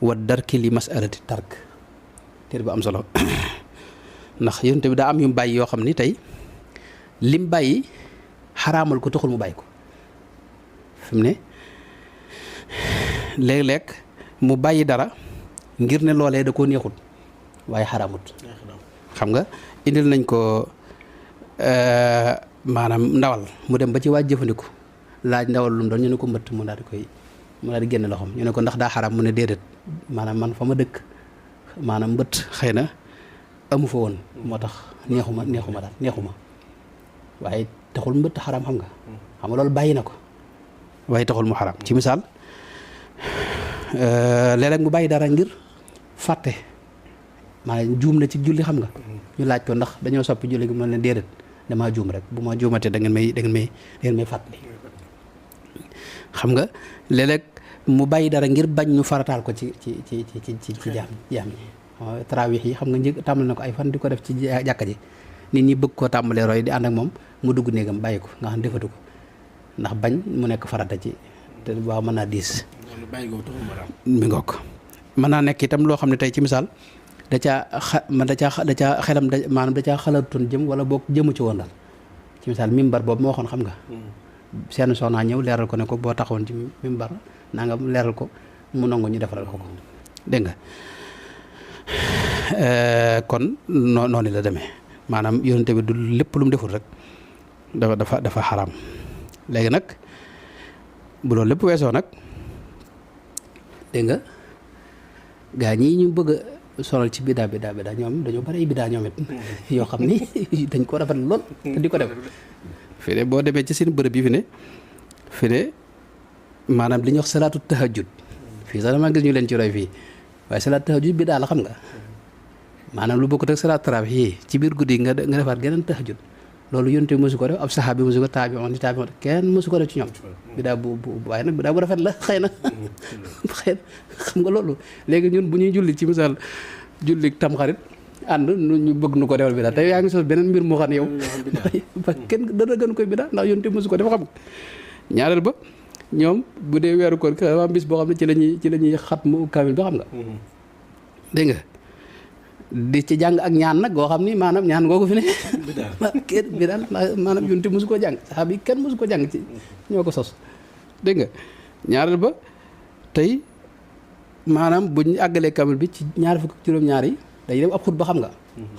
wa darki li masalati tark téere bu am solo ndax yonent bi daa am yu bàyyi yoo xam ni tey lim bàyyi xaraamal ko taxul mu bàyyi ko fi mu ne léeg-léeg mu bàyyi dara ngir ne loolee da koo neexut waaye xaraamut xam nga indil nañ ko maanaam ndawal mu dem ba ci waaj jëfandiku laaj ndawal lu mu doon ñu ne ko mbëtt mu daal di génn loxoom ñu ne ko ndax daa xaraam mu ne déedéet maanaam man fa ma dëkk maanaam mbëtt xëy na amu fa woon moo tax neexuma waaye taxul mbëtt xaraam xam nga loolu bàyyi na ko waaye taxul mu xaraam ci misaal léeg-léeg mu bàyyi dara ngir fàtte maanaam juum na ci julli xam nga ñu laaj ko ndax dañoo soppi julli gi mu ne déedéet damaa juum rek bu ma juumatee da ngeen may fàttali xam nga léeg-léeg mu bàyyi dara ngir bañ ñu farataal ko ci jaam ñi tarawih yi xam nga njëkk tàmbali na ko ay fan di ko def ci jàkka ji nit ñi bëgg koo tàmbalee roy di ànd ak moom mu dugg néegam bàyyi ko nga xam defatu ko ndax bañ mu nekk farata ci te waaw mën naa diis mi ngoog mën naa nekk itam loo xam ne tey ci misaal da caa xelam maanaam da caa xalaatoon jëm wala boog jëmu ci woon daal ci misaal mimbar boobu ma waxoon xam nga seen soxnaa ñëw leeral ko ne ko boo taxawoon ci mimbar naa nga leeral ko mu nangu ñu defaral ko dégg nga kon noonu la demee maanaam yonente bi du lépp lu mu deful rek dafa xaraam léegi nag bu loolu lépp weesoo nag dégg nga gaa ñii ñu bëgg a sonal ci bidaa ñoom dañoo bari bidaa ñoom it yoo xam ni dañ ko rafet lool te di ko def fi ne boo demee ci seen bërëb yi fi ne maanaam li ñuy wax salaatu tahajjud fii sax dama gis ñu leen ci roy fii waaye salaatu tahajjud bidaa la xam nga maanaam lu bokkut ak salaatu tarawih yi ci biir guddi nga defaat geneen tahajjud loolu yonent bi mosu ko def ab saxaabi mosu ko taabi'oon kenn mosu ko def ci ñoom bidaa bu waaye nag bidaa bu rafet la xëy na xam nga loolu léegi ñun bu ñuy julli ci misaal julli tamxarit ànd ñu bëgg nu ko defal bidaa te yaa ngi sos beneen mbir moo xam ne yow ba kenn dana gën koy bidaa ndax yonent bi mosu ko def xam nga ñaareel ba ñoom bu dee weeru koor am bis boo xam ne ci la ñuy xat mu kaamil ba xam nga dégg nga di ci jàng ak ñaan nag goo xam ni maanaam ñaan googu fi ne kenn bi daal maanaam yonte mosu koo jàng saxaaba yi kenn mosu ko jàng ci ñoo ko sos dégg nga ñaareel ba tey maanaam buñ àggalee kamil bi ci ñaar fukk juróom-ñaar yi dañuy dem ab xutba xam nga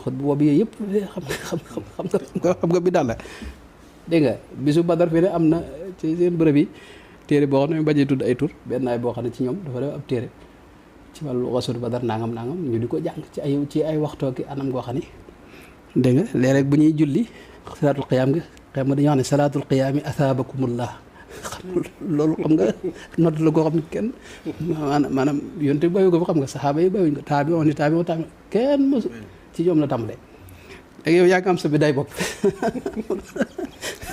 xutba boobu yooyu yëpp xam nga bi daal la dégg nga bisu Badar fi ne am na ci seen bërëb yi téere boo xam ne bañee tudd ay tur benn ay boo xam ne ci ñoom dafa def ab téere ci wàllu xasatu Badar nangam ñu di ko jàng ci ay waxtoo ki anam goo xam ne dégg nga léeg-léeg bu ñuy julli salaatul qiyaam gi xam nga dañoo xam ne salaatul qiyaami asaabakumullah loolu xam nga nodd la koo xam ne kenn maanaam yonte bayu ko fa xam nga saxaaba yi bayuñ ko taabi kenn mosu ci ñoom la tàmbalee léegi yow yaa ngi am sa bidaay bopp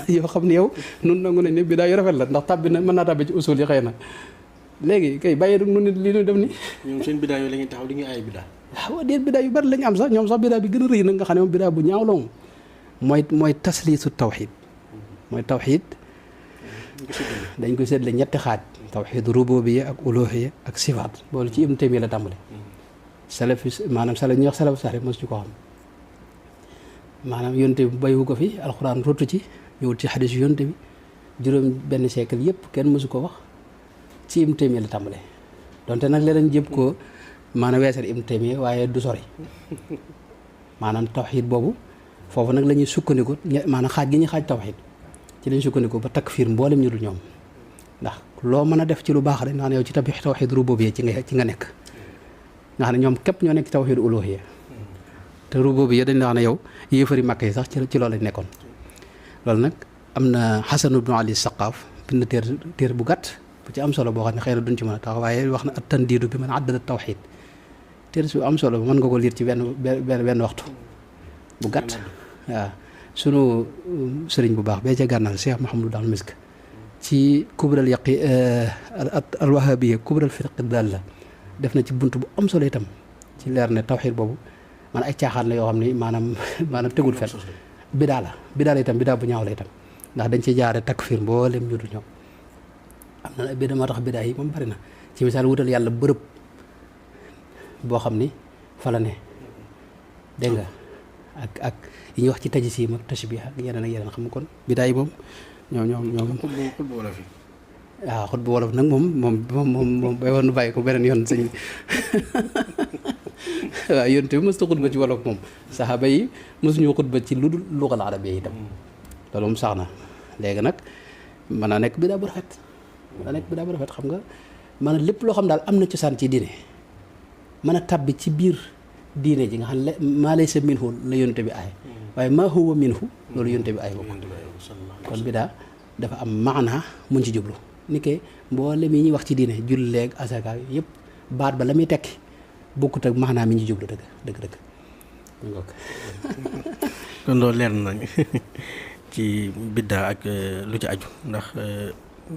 yoo xam ne yow nun nangu nañ ne bidaay yu rafet la ndax tàbbi na mën naa tàbbi ci usul yi xëy na léegi kay bàyyi rek nu nit li ñu def ni ñoom seen bidaa yooyu la ñuy taxaw di ñu ay bidaa waaw déet bidaa yu bari la ñu am sax ñoom sax bidaa bi gën a rëy nag nga xam ne moom bidaa bu ñaaw la moom mooy tasliisu tawxiid mooy tawxiid dañ koy seetle ñetti xaaj tawxiid rububiyya ak uluhiyya ak sifaat boolu ci Ibnu Taymiyya la tàmbale salafi maanaam salaf ñuy wax salafu sax mos ñu ko xam maanaam yonte bi bayu ko fi alxuraan rotu ci ñëwul ci xadiis yonte bi juróom benn siècle yëpp kenn mosu ko wax ci Ibnu Taymiyya la tàmbalee donte nag léeg-léeg jëpp ko maanaam weesal Ibnu Taymiyya waaye du sori maanaam tawxiid boobu foofu nag la ñuy sukkandiku maanaam xaaj gi ñuy xaaj tawxiid ci lañu sukkandiku ba takfiir mboolem ñu dul ñoom ndax loo mën a def ci lu baax rek nga xam ne yow ci tabi tawxiid rububiyya ci nga nekk nga xam ne ñoom képp ñoo nekk ci tawxiid uluhiyya te rububiyya dañ la wax ne yow yéefari màkk yi sax ci loolu lañ nekkoon loolu nag am na Hasan ibn Ali Saqaaf bind téere bu gàtt bu ci am solo boo xam ne xëy na duñ ci mën a tax waaye wax na at tandiidu bi man addada tawxiid téere su am solo mën nga ko liir ci benn waxtu bu gàtt waaw sunu sëriñ bu baax bee ca gànnaar Cheikh Mouhamadou Daal Misk ci kubral yaqi al wahabiyya kubral firq daal la def na ci bunt bu am solo itam ci leer ne tawxiid boobu man ay caaxaan la yoo xam ni maanaam tegul fen bidaa la itam bidaa bu ñaaw la itam ndax dañ ci jaare takfir mboolem ñu dul ñoom am na bida moo tax bidaa yi moom bari na ci misaal wutal yàlla bërëb boo xam ni fa la ne dégg nga ak yi ñuy wax ci tajsiim ak tashbiih ak yeneen xam nga kon bidaa yi moom ñoom xutbu wolof yi waaw xutbu wolof nag moom bay woon nu bàyyi ko beneen yoon sëñ waaw yonent bi mësuta xutba ci wolof moom saxaaba yi mësuñu xutba ci lu dul lugal arabiya itam loolu moom sax na léegi nag mën naa nekk bidaa bu rafet xam nga maanaam lépp loo xam daal am na cosaan ci diine mën a tàbbi ci biir diine ji nga xam ne maa laysa minhu la yonent bi aay waaye maa huwa minhu loolu yonent bi aay bokk kon bidaa dafa am maanaa muñ ci jublu ni ke mboolem yi ñuy wax ci diine julleeg asaka yëpp baat ba la muy tekki bokkut ak maanaa mi ñu jublu dëgg kon loolu leer nañ ci biddaa ak lu ci aju ndax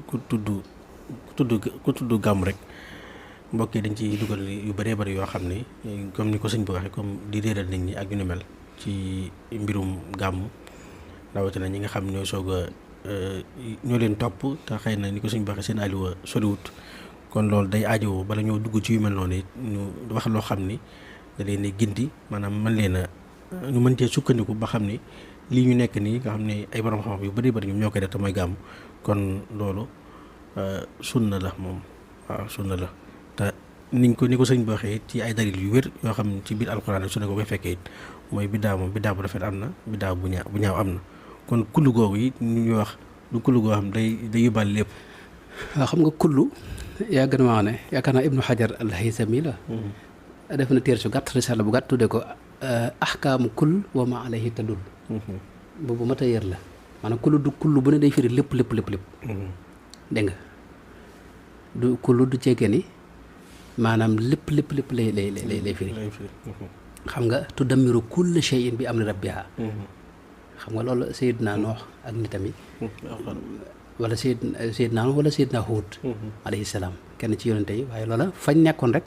ku tudd gàmm rek mbokk yi dañ ci dugal yu bëree bëri yoo xam ni comme ni ko sëñ bi waxee comme di réeral nit ñi ak yu ni mel ci mbirum gàmm rawatina ñi nga xam ñooy soog a ñoo leen topp te xëy na ni ko sëñ bi waxee seen aliwa soriwut kon loolu day aajowoo bala ñoo dugg ci yu mel noonu it ñu wax loo xam ni da leen di gindi maanaam mën leen a ñu mën cee sukkandiku ba xam ni lii ñu nekk nii nga xam ne ay borom xam-xam yu bëri bëri ñoom ñoo koy def te mooy gàmm kon loolu sunna la moom waaw sunna la te ni ko sëñ bi waxee ci ay dalil yu wér yoo xam ne ci biir alxuraan su ne ko koy fekkee it mooy biddaa moom biddaa bu rafet am na biddaa bu ñaaw am na kon kullu googu it ñuy wax du kullu goo xam day yóbbaale lépp. waaw xam nga kullu yàgg na maa ne yaakaar naa Ibnu Hajar al-Haythami la def na téer su gàtt risala bu gàtt tudde ko ahkaamu kull wa ma alayhi tadul boobu mat a yër la maanaam kullu du kullu bu ne day firi lépp dégg nga du kullu du ceegee ni maanaam lépp lay firi xam nga tudammiru kulla shay'in bi amri rabbiha xam nga loolu Seydina Noox ak nitam yi wala Seydina Noox wala Seydina Huud alayhi salaam kenn ci yonente yi waaye loola fañ nekkoon rek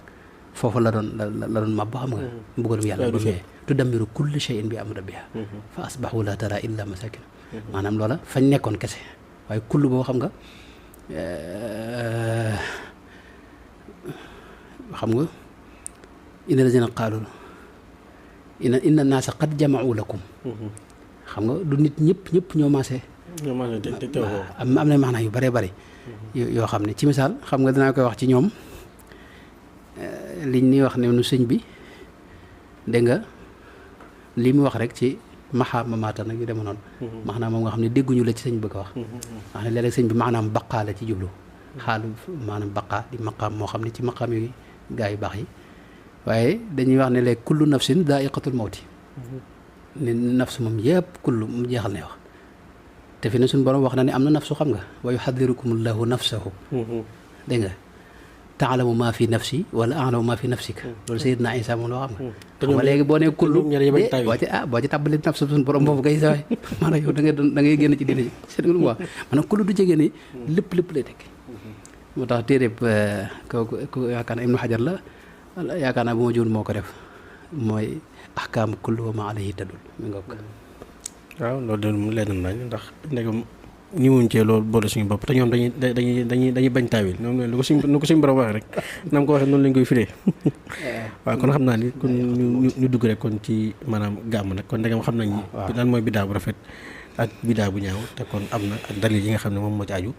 foofu la doon mabbu xam nga mbugalum yàlla ba ñëwee tudammiru kulla shay'in bi amri rabbiha fa asbahu la tara illa masakin maanaam loola fañ nekkoon kese waaye kullu boo xam nga inna lazina qaalu inna naasa qad jama'u lakum xam nga du nit ñëpp ñoo maase am na maanaa yu bare bari yoo xam ne ci misaal xam nga dinaa koy wax ci ñoom liñ ni wax ne nu sëñ bi dégg nga li mu wax rek ci maxaama maata nag yu dema noonu maanaam moom nga xam ne dégguñu la ci sëñ bëgg a wax wax ne léeg-léeg sëñ bi maanaam baqaa la ci jublu xaalu maanaam baqaa di maqaam moo xam ne ci maqaam yi gaa yu baax yi waaye dañuy wax ne léegi kullu nafsin daa'iqatul mawti ne nafsu moom yëpp kullu mu jeexal ne wax te fi ne suñu borom wax na ne am na nafsu xam nga wa yuhaddirukumullahu nafsahu dégg nga taalamu maa fi nafsi wala alamu maa fi nafsik loolu Seydina Isa moom loo xam nga xam nga léegi boo nee kullu boo ci tàbbali nafsu suñu borom boobu ngay saway maanaam yow da ngay génn ci diine ji seet nga lu mu wax maanaam kullu du jege ni lépp lay tekki moo tax téeréb ko yaakaar naa Ibnu Hajar la yaakaar naa bu ma juul moo ko def mooy ahkaamu kullu wa ma alayhi tadul mi nga ko waaw loolu de mu leen nañ ndax ndegam ñi wuñ cee loolu boole suñu bopp te ñoom dañuy bañ taawil ñoom lu ko suñu borom waxee rek na nga ko waxee noonu lañ koy firee waaw kon xam naa ni kon ñu dugg rek kon ci maanaam gàmm nag kon ndegam xam nañ ni lan mooy biddaa bu rafet ak biddaa bu ñaaw te kon am na ak dalil yi nga xam ne moom moo ci aju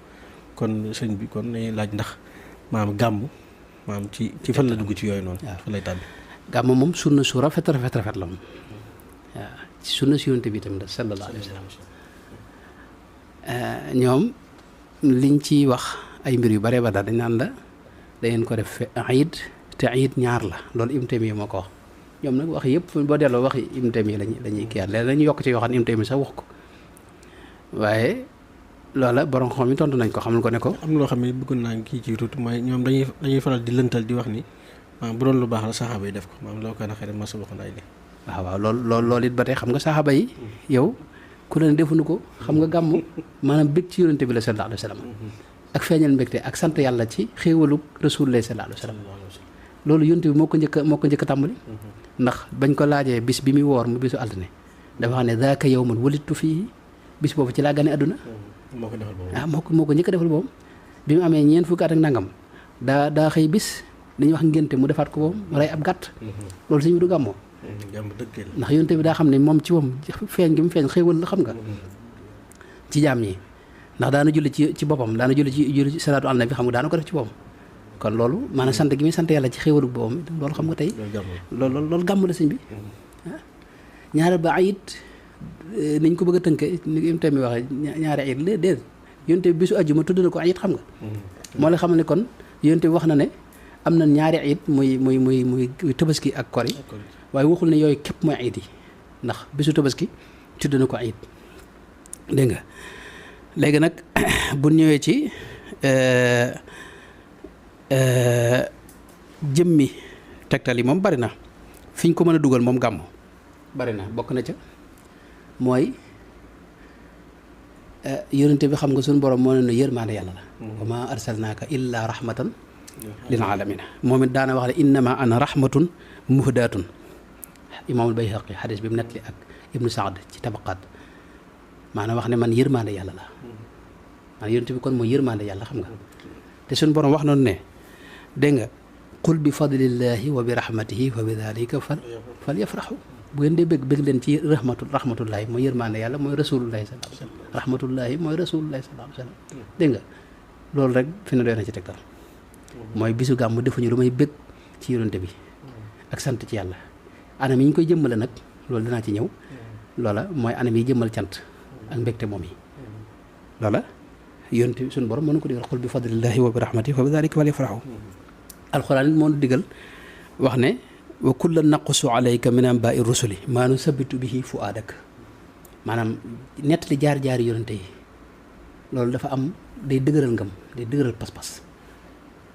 kon sëñ bi kon nañuy laaj ndax maanaam gàmm maanaam ci fan la dugg ci yooyu noonu fan lay tàbbi gàmm moom sunna su rafet la moom waaw ci sunna si yonent bi tamit la sallallahu alayhi wa sallam ñoom liñ ci wax ay mbir yu bare ba daal dañ naan la dangeen ko def iid te iid ñaar la loolu Ibnu Taymiyya moo ko wax ñoom nag wax yëpp boo delloo waxi Ibnu Taymiyya lañuy kiyaat léegi dañuy yokk ci yoo xam ne Ibnu Taymiyya sax wax ko waaye loola borom xam yi tontu nañ ko xamul ko ne ko am loo xam ne bëggoon naa kii ci tuuti mooy ñoom dañuy faral di lëntal di wax ni maanaam bu doon lu baax la saxaaba yi def ko maanaam loo koy na xëy na masalu ko ndaay li waaw loolu it ba tey xam nga saxaaba yi yow ku la ne defuñu ko xam nga gàmm maanaam bég ci yonente bi la sallallahu alayhi wa sallam ak feeñal mbégte ak sant yàlla ci xéewalu rasulullah sallallahu alayhi wa sallam loolu yonente bi moo ko njëkk a tàmbali ndax bañ ko laajee bis bi muy woor mu bisu altine dafa xam ne daaka yawman walittu fii bis boobu ci laa gane àdduna moo ko defal boobu moo ko njëkk a defal boobu bi mu amee ñeent fukki at ak nangam daa xëy bis dañuy wax ngénte mu defaat ko moom mu rey ab gàtt loolu sëñ bi du gàmmoo ndax yonte bi daa xam ne moom ci moom feeñ gi mu feeñ xéewal la xam nga ci jaam ñi ndax daana julli ci boppam daana julli ci salaatu ala nabi xam nga daana ko def ci boppam kon loolu maanaam sant gi muy sant yàlla ci xéewalu boppam loolu xam nga tey loolu gàmm la sëñ bi ñaareel ba ayit niñ ko bëgg a tënke ni im tamit waxee ñaari ayit la déet yonte bi bisu àjjuma tudd na ko ayit xam nga moo la xam ne kon yonte bi wax na ne am na ñaari ayit muy tabaski ak kori waaye waxul ne yooyu képp mooy ayit yi ndax bisu tabaski tudd na ko ayit dégg nga léegi nag bu ñëwee ci jëmmi tegtal yi moom bari na fi ñu ko mën a dugal moom gàmm bari na bokk na ca mooy yonente bi xam nga suñu borom moo ne ne yërmaande yàlla la wa ma arsalnaaka illa rahmatan lil alamina moom it daana wax ne innama ana rahmatun muhdatun imaamul Bayhaqi xadis bi mu nettali ak ibnu Saad ci tabaqaat maanaam wax ne man yërmaande yàlla la maanaam yonente bi kon mooy yërmaande yàlla xam nga te suñu borom wax noonu ne dégg nga qul bi fadlillahi wa bi rahmatihi wa bi dalika fal yafraxu bu ngeen dee bëgg leen ci rahmatullahi mooy yërmaande yàlla mooy rasulullahi sallallahu alayhi wa sallam rahmatullahi mooy rasulullahi sallallahu alayhi wa sallam dégg nga loolu rek fi ne doy na ci tegtal mooy bisu gàmm defuñu lu may bëgg ci yonente bi ak sant ci yàlla anam yi ñu koy jëmmale nag loolu dinaa ci ñëw loola mooy anam yi jëmmal cant ak mbégte moom yi loola yonente bi suñu borom mënu ko digal qul bi fadlillahi wa bi rahmatihi wa bi dalika fal yafraxu alxuraan it moo digal wax ne wa kullan naqussu alayka min anbaa'i rusuli maa nusabbitu bihi fu'aadak maanaam nettali jaar-jaari yonente yi loolu dafa am day dëgëral ngëm day dëgëral pas-pas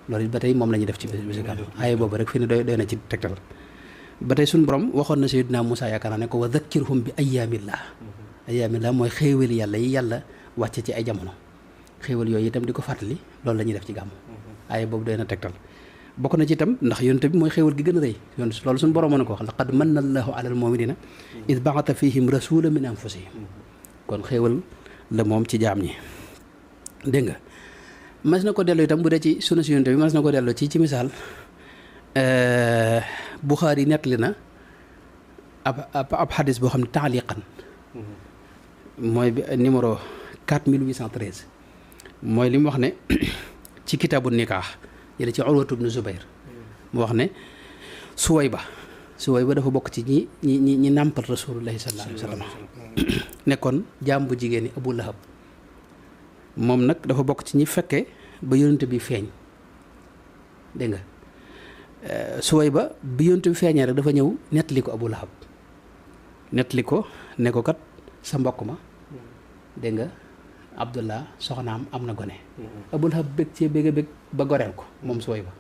loolu it ba tey moom la ñuy def ci bisu gàmm aaye boobu rek fi ne doy na ci tegtal ba tey suñu borom waxoon na Sayyidina Muusaa yaakaar naa ne ko wa dhakkirhum bi ayyaamillah mooy xéewali yàlla yi yàlla wàcce ci ay jamono xéewal yooyu itam di ko fàttali loolu la ñuy def ci gàmm aaye boobu doy na tegtal bokk na ci itam ndax yonent bi mooy xéewal gi gën a rëy yoon loolu suñu borom mën na ko wax laqad manna allahu ala almuminina id ba'atha fihim rasulan min anfusihim kon xéewal la moom ci jaam ñi dégg nga mas na ko dellu itam bu dee ci sunu si yonent bi mas na ko dellu ci misaal Buxaari nettali na ab xadis boo xam ne taaliqan mooy bi numéro 4813 mooy li mu wax ne ci kitaabu nikaax jële ci Urwatu bnu Zubayr mu wax ne Suwayba dafa bokk ci ñi nàmpal rasulullahi sallallahu alayhi wa sallam nekkoon jaam bu jigéen ñi Abu Lahab moom nag dafa bokk ci ñi fekke ba yonent bi feeñ dégg nga Suwayba bi yonent bi feeñee rek dafa ñëw nettali ko Abu Lahab nettali ko ne ko kat sa mbokk ma dégg nga Abdullah soxnaam am na gone Abu Lahab bég cee bég a bég ba goreel ko moom Suwayba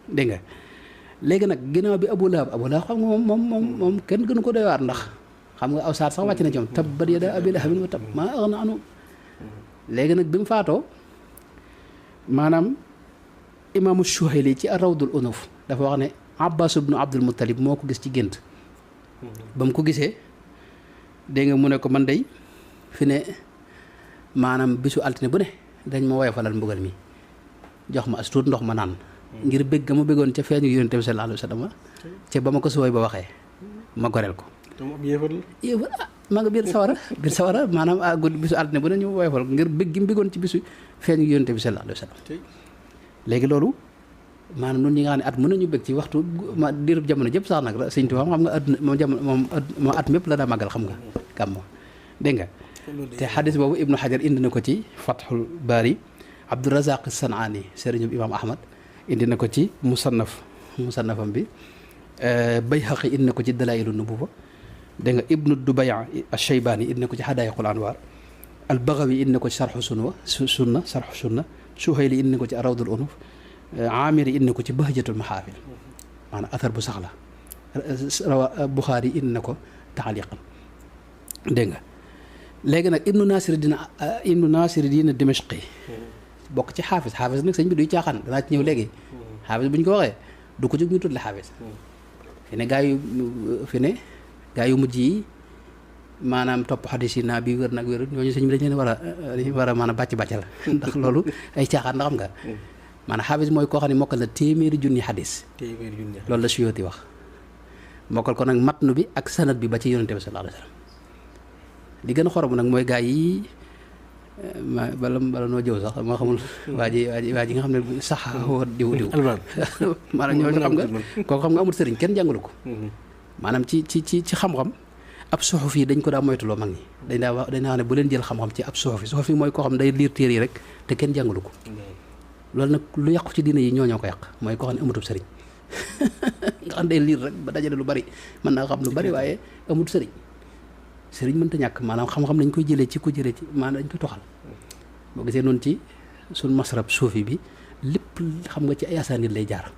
dégg nga léegi nag ginnaaw bi Abu Lahab xam nga moom kenn gënu ko doy waar ndax xam nga aw saar sax wàcc na ci moom tabbat yadaa abii lahabin wa tabb maa aghnaa anhu léegi nag bi mu faatoo maanaam imaamu Shuhayli ci Rawdul Unuf dafa wax ne Abbas ibnu Abdul Muttalib moo ko gis ci gént ba mu ko gisee dégg nga mu ne ko man day fi ne maanaam bisu altine bu ne dañ ma woyofalal mbugal mi jox ma as tuut ndox ma naan ngir bëgg ma bëggoon ca feeñu yonent bi sallallahu alayhi wa sallam ca ba ma ko Suwayba ba waxee ma goreel ko yéefar maa nga biir sawara maanaam guddi bisu altine bu ne ñu woyofal ngir bëgg gi mu bëggoon ci bisu feeñu yonent bi sallallahu alayhi wa sallam léegi loolu maanaam nun ñi nga xam ne at mën nañu bëgg ci waxtu ma diirub jamono jëpp sax nag sëñ Tuubaa xam nga àdduna moom jamono moom at mépp la daa màggal xam nga gàmmu dégg nga te xadis boobu Ibnu Hajar indi na ko ci Fathul Baari Abdurazaq Sanaani sëriñu Imaam Ahmad indi na ko ci musannafam bi Bayhaqi indi na ko ci Dalaa'ilu Nubuwwa dégg nga Ibnu Dubaya Ash-Shaybaani indi na ko ci Hadaa'iqul Anwaar Al-Baghawi indi na ko ci Sarxu Sunna Suhayli indi na ko ci Rawdul Unuf Aamiri indi na ko ci Bahjatul Mahaafil maanaam athar bu sax la Buxaari indi na ko taaliqan dégg nga léegi nag Ibnu Naasiruddin Dimashqi bokk ci xaafis nag sëñ bi duy caaxaan danaa ci ñëw léegi xaafis bu ñu ko waxee du ko jóg ñu tudd la xaafis fi ne gaa yu mujj yi maanaam topp xadis yi naa bi wér nag wérut ñooñu sëñ bi dañ leen war a maanaam bàcc la ndax loolu ay caaxaan na xam nga maanaam xaafis mooy koo xam ne mokkal na téeméeri junni xadis loolu la Suyuti wax mokkal ko nag matnu bi ak sanad bi ba ci yonente bi sallallahu alayhi wasallam li gën a xorom nag mooy gaa yi bala noo jëw sax moo xamul waa ji nga xam ne sax diw maanaam ñooñu xam nga kooku xam nga amul sëriñ kenn jàngalu ko maanaam ci xam-xam ab suxuf yi dañ ko daa moytuloo mag ñi dañ daa wax ne bu leen jël xam-xam ci ab suxuf yi mooy koo xam day liir téere yi rek te kenn jàngalu ko loolu nag lu yàqu ci diina yi ñoo ko yàq mooy koo xam ne amatub sëriñ nga xam day liir rek ba dajale lu bari mën naa xam lu bari waaye amut sëriñ mënta ñàkk maanaam xam-xam dañ koy jëlee ci maanaam dañ koy toxal boo gisee noonu ci suñ masrab suufi bi lépp xam nga ci ay asaanid lay jaar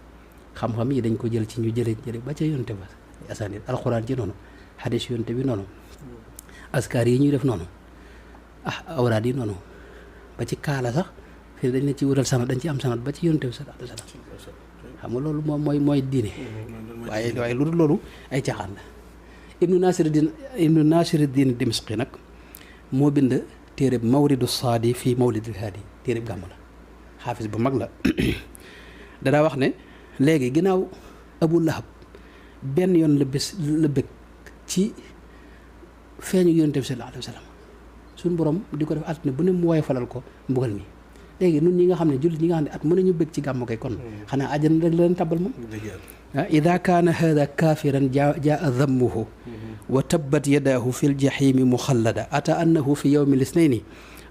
xam-xam yi dañ ko jël ci ñu jële ba ca yonte ba ay asaanid alxuraan ci noonu xadis yonte bi noonu askar yi ñuy def noonu awraad yi noonu ba ci kaala sax fii dañ la ci wutal sanad dañ ci am sanad ba ci yonte bi sallallahu alayhi wasallam xam nga loolu moom mooy diine waaye lu dul loolu ay caaxaan la ibnu Nasiruddin Dimashqi nag moo bind téereb mawridu saadi fii mawlidil haadi téereb gàmm la xaafis bu mag la danaa wax ne léegi ginnaaw Abu Lahab benn yoon la bëgg ci feeñu yonent bi sallallahu alayhi wa sallam suñu borom di ko def altine bu ne mu woy falal ko mbugal mi léegi nun ñi nga xam ne jullit ñi nga xam ne at mën nañu bëgg ci gàmm kay kon xanaa àjjana rek la leen tabal moom ida kaana hada kafiran jaa dammuhu wa tabbat yadaahu fi ljahimi muxallada ata annahu fi yowmi lisnayni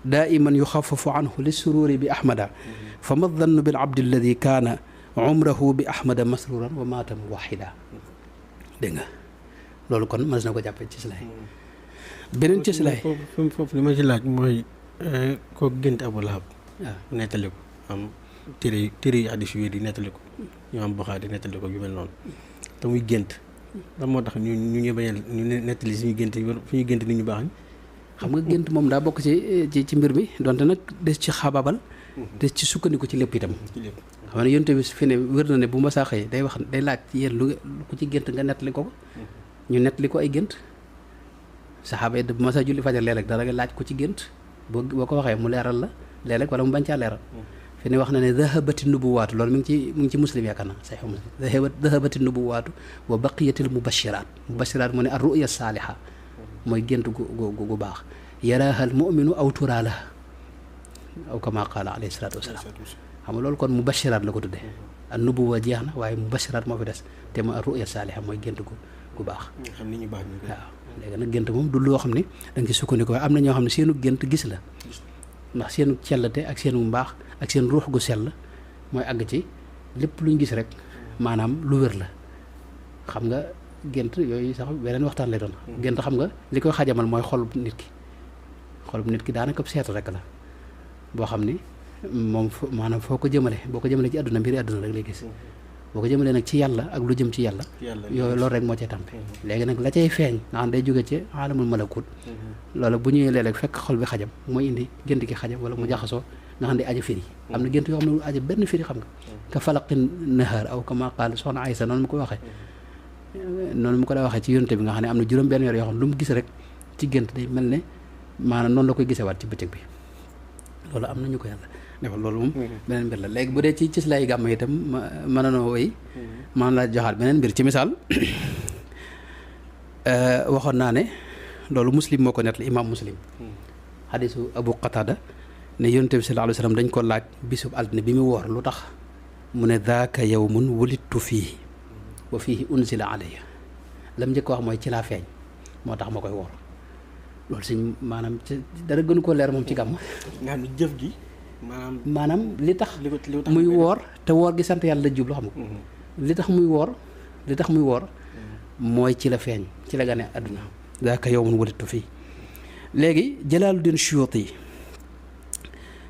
daiman yuxafafu anhu lissururi bi ahmada fa ma dannu bil abdi alladi kaana umrahu bi ahmada masruran wa maata muwahida dégg nga loolu kon mën na ko jàppee ci silaay beneen ci silaay foofu li ma ci laaj mooy koo gént Abu Lahab nettali ko am téere yi hadiis yi di nettali ko ñu am Buxaari nettali ko yu mel noonu te muy gént lan moo tax ñu bañ a ñu nettali suñu gént nit ñu baax ñi xam nga gént moom daa bokk ci mbir mi donte nag des ci xababal des ci sukkandiku ci lépp itam xam ne yonte bi fi ne wér na ne bu ma saa xëy day laaj yéen lu ku ci gént nga nettali ko ñu nettali ko ay gént saxaaba yi bu ma saa julli fajar léeg-léeg dara nga laaj ko ci gént boo ko waxee mu leeral la léeg-léeg wala mu bañ caa leeral fi ne wax na ne dahabati nubuwaatu loolu mi ngi ci muslim yaakaar na saxiix muslim dahabati nubuwaatu wa baqiyatil mubashiraat mu ne ar ruya saaliha mooy gént gu baax yaraaha al muminu aw turaalaha aw kama qaala alayhi salaatu wasalaam xam nga loolu kon mubashiraat la ko tuddee an nubuwa jeex na waaye mubashiraat moo fi des te mooy ar ruya saaliha mooy gént gu baax waaw léegi nag gént moom du loo xam ne da nga ci sukkandiku waaye am na ñoo xam ne seenu gént gis la ndax seenu cellate ak seenu mbaax ak seen ruux gu sell mooy àgg ci lépp luñ gis rek maanaam lu wér la xam nga gént yooyu sax beneen waxtaan lay doon gént xam nga li koy xajamal mooy xolub nit ki daanaka seetu rek la boo xam ni moom maanaam foo ko jëmale boo ko jëmale ci àdduna mbiri àdduna rek lay gis boo ko jëmalee nag ci yàlla ak lu jëm ci yàlla yooyu loolu rek moo cay tàmpe léegi nag la cay feeñ nga xam day jóge ci alamul malakut loolu bu ñëwee léeg-léeg fekk xol bi xajam mooy indi gént ki xajam wala mu jaxasoo nga xam ne aja firi am na gént yoo xam ne aja benn firi xam nga ka falaqin nahar aw kama qaal soxna Aysa noonu mu ko waxee noonu mu ko daa waxee ci yonte bi nga xam ne am na juróom benn weer yoo xam ne lu mu gis rek ci gént day mel ne maanaam noonu la koy gisewaat ci bëccëg bi loolu am na ñu ko yàlla defal loolu moom beneen mbir la léegi bu dee ci lay gàmm itam mën nanoo woy man laa joxaat beneen mbir ci misaal waxoon naa ne loolu muslim moo ko nettali imaam muslim xadisu abu qatada ne yonent bi sallallahu alayhi wa sallam dañ ko laaj bisub altine bi mu woor lu tax mu ne daaka yawmun wulidtu fiihi wa fiihi unzila alayya lam njëkk wax mooy ci laa feeñ moo tax ma koy woor loolu si maanaam ci dara gënu ko leer moom ci gàmm nga xam ne jëf gi maanaam li tax muy woor te woor gi sant yàlla la jublu xam nga li tax muy woor mooy ci la feeñ ci la gane àdduna daaka yawmun wulidtu fii léegi Jalaaluddin Suyuuti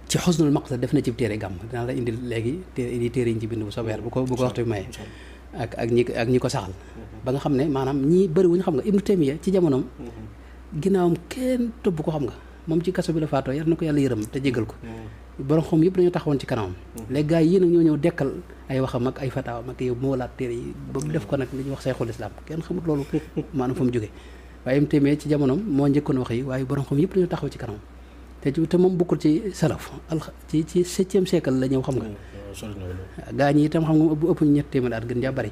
ci xusnul maqsad def na ci téere gàmm dinaa la indil léegi téere yi ñu ci bind bu soobee bu ko waxtu bi maye ak ñi ko saxal ba nga xam ne maanaam ñii bëriwuñ xam nga Ibnu Taymiya ci jamonoom ginnaawam kenn topp ko xam nga moom ci kaso bi la faatoo yar na ko yàlla yërëm te jégal ko borom xam yëpp dañoo taxawoon ci kanamam léegi gars yi nag ñoo ñëw dekkal ay waxam ak ay fataawam ak yow moo laat téere yi ba mu def ko nag li ñuy wax sayxul islam kenn xamut loolu maanaam fa mu jógee waaye Ibnu Taymiya ci jamonoom moo njëkkoon wax yi waaye borom xam yëpp dañoo taxaw ci kanam te moom bokkul ci salaf ci 7e siècle la ñëw xam nga. gaa ñi itam xam nga ëpp ñu ñett téeméer at gën jaa bari.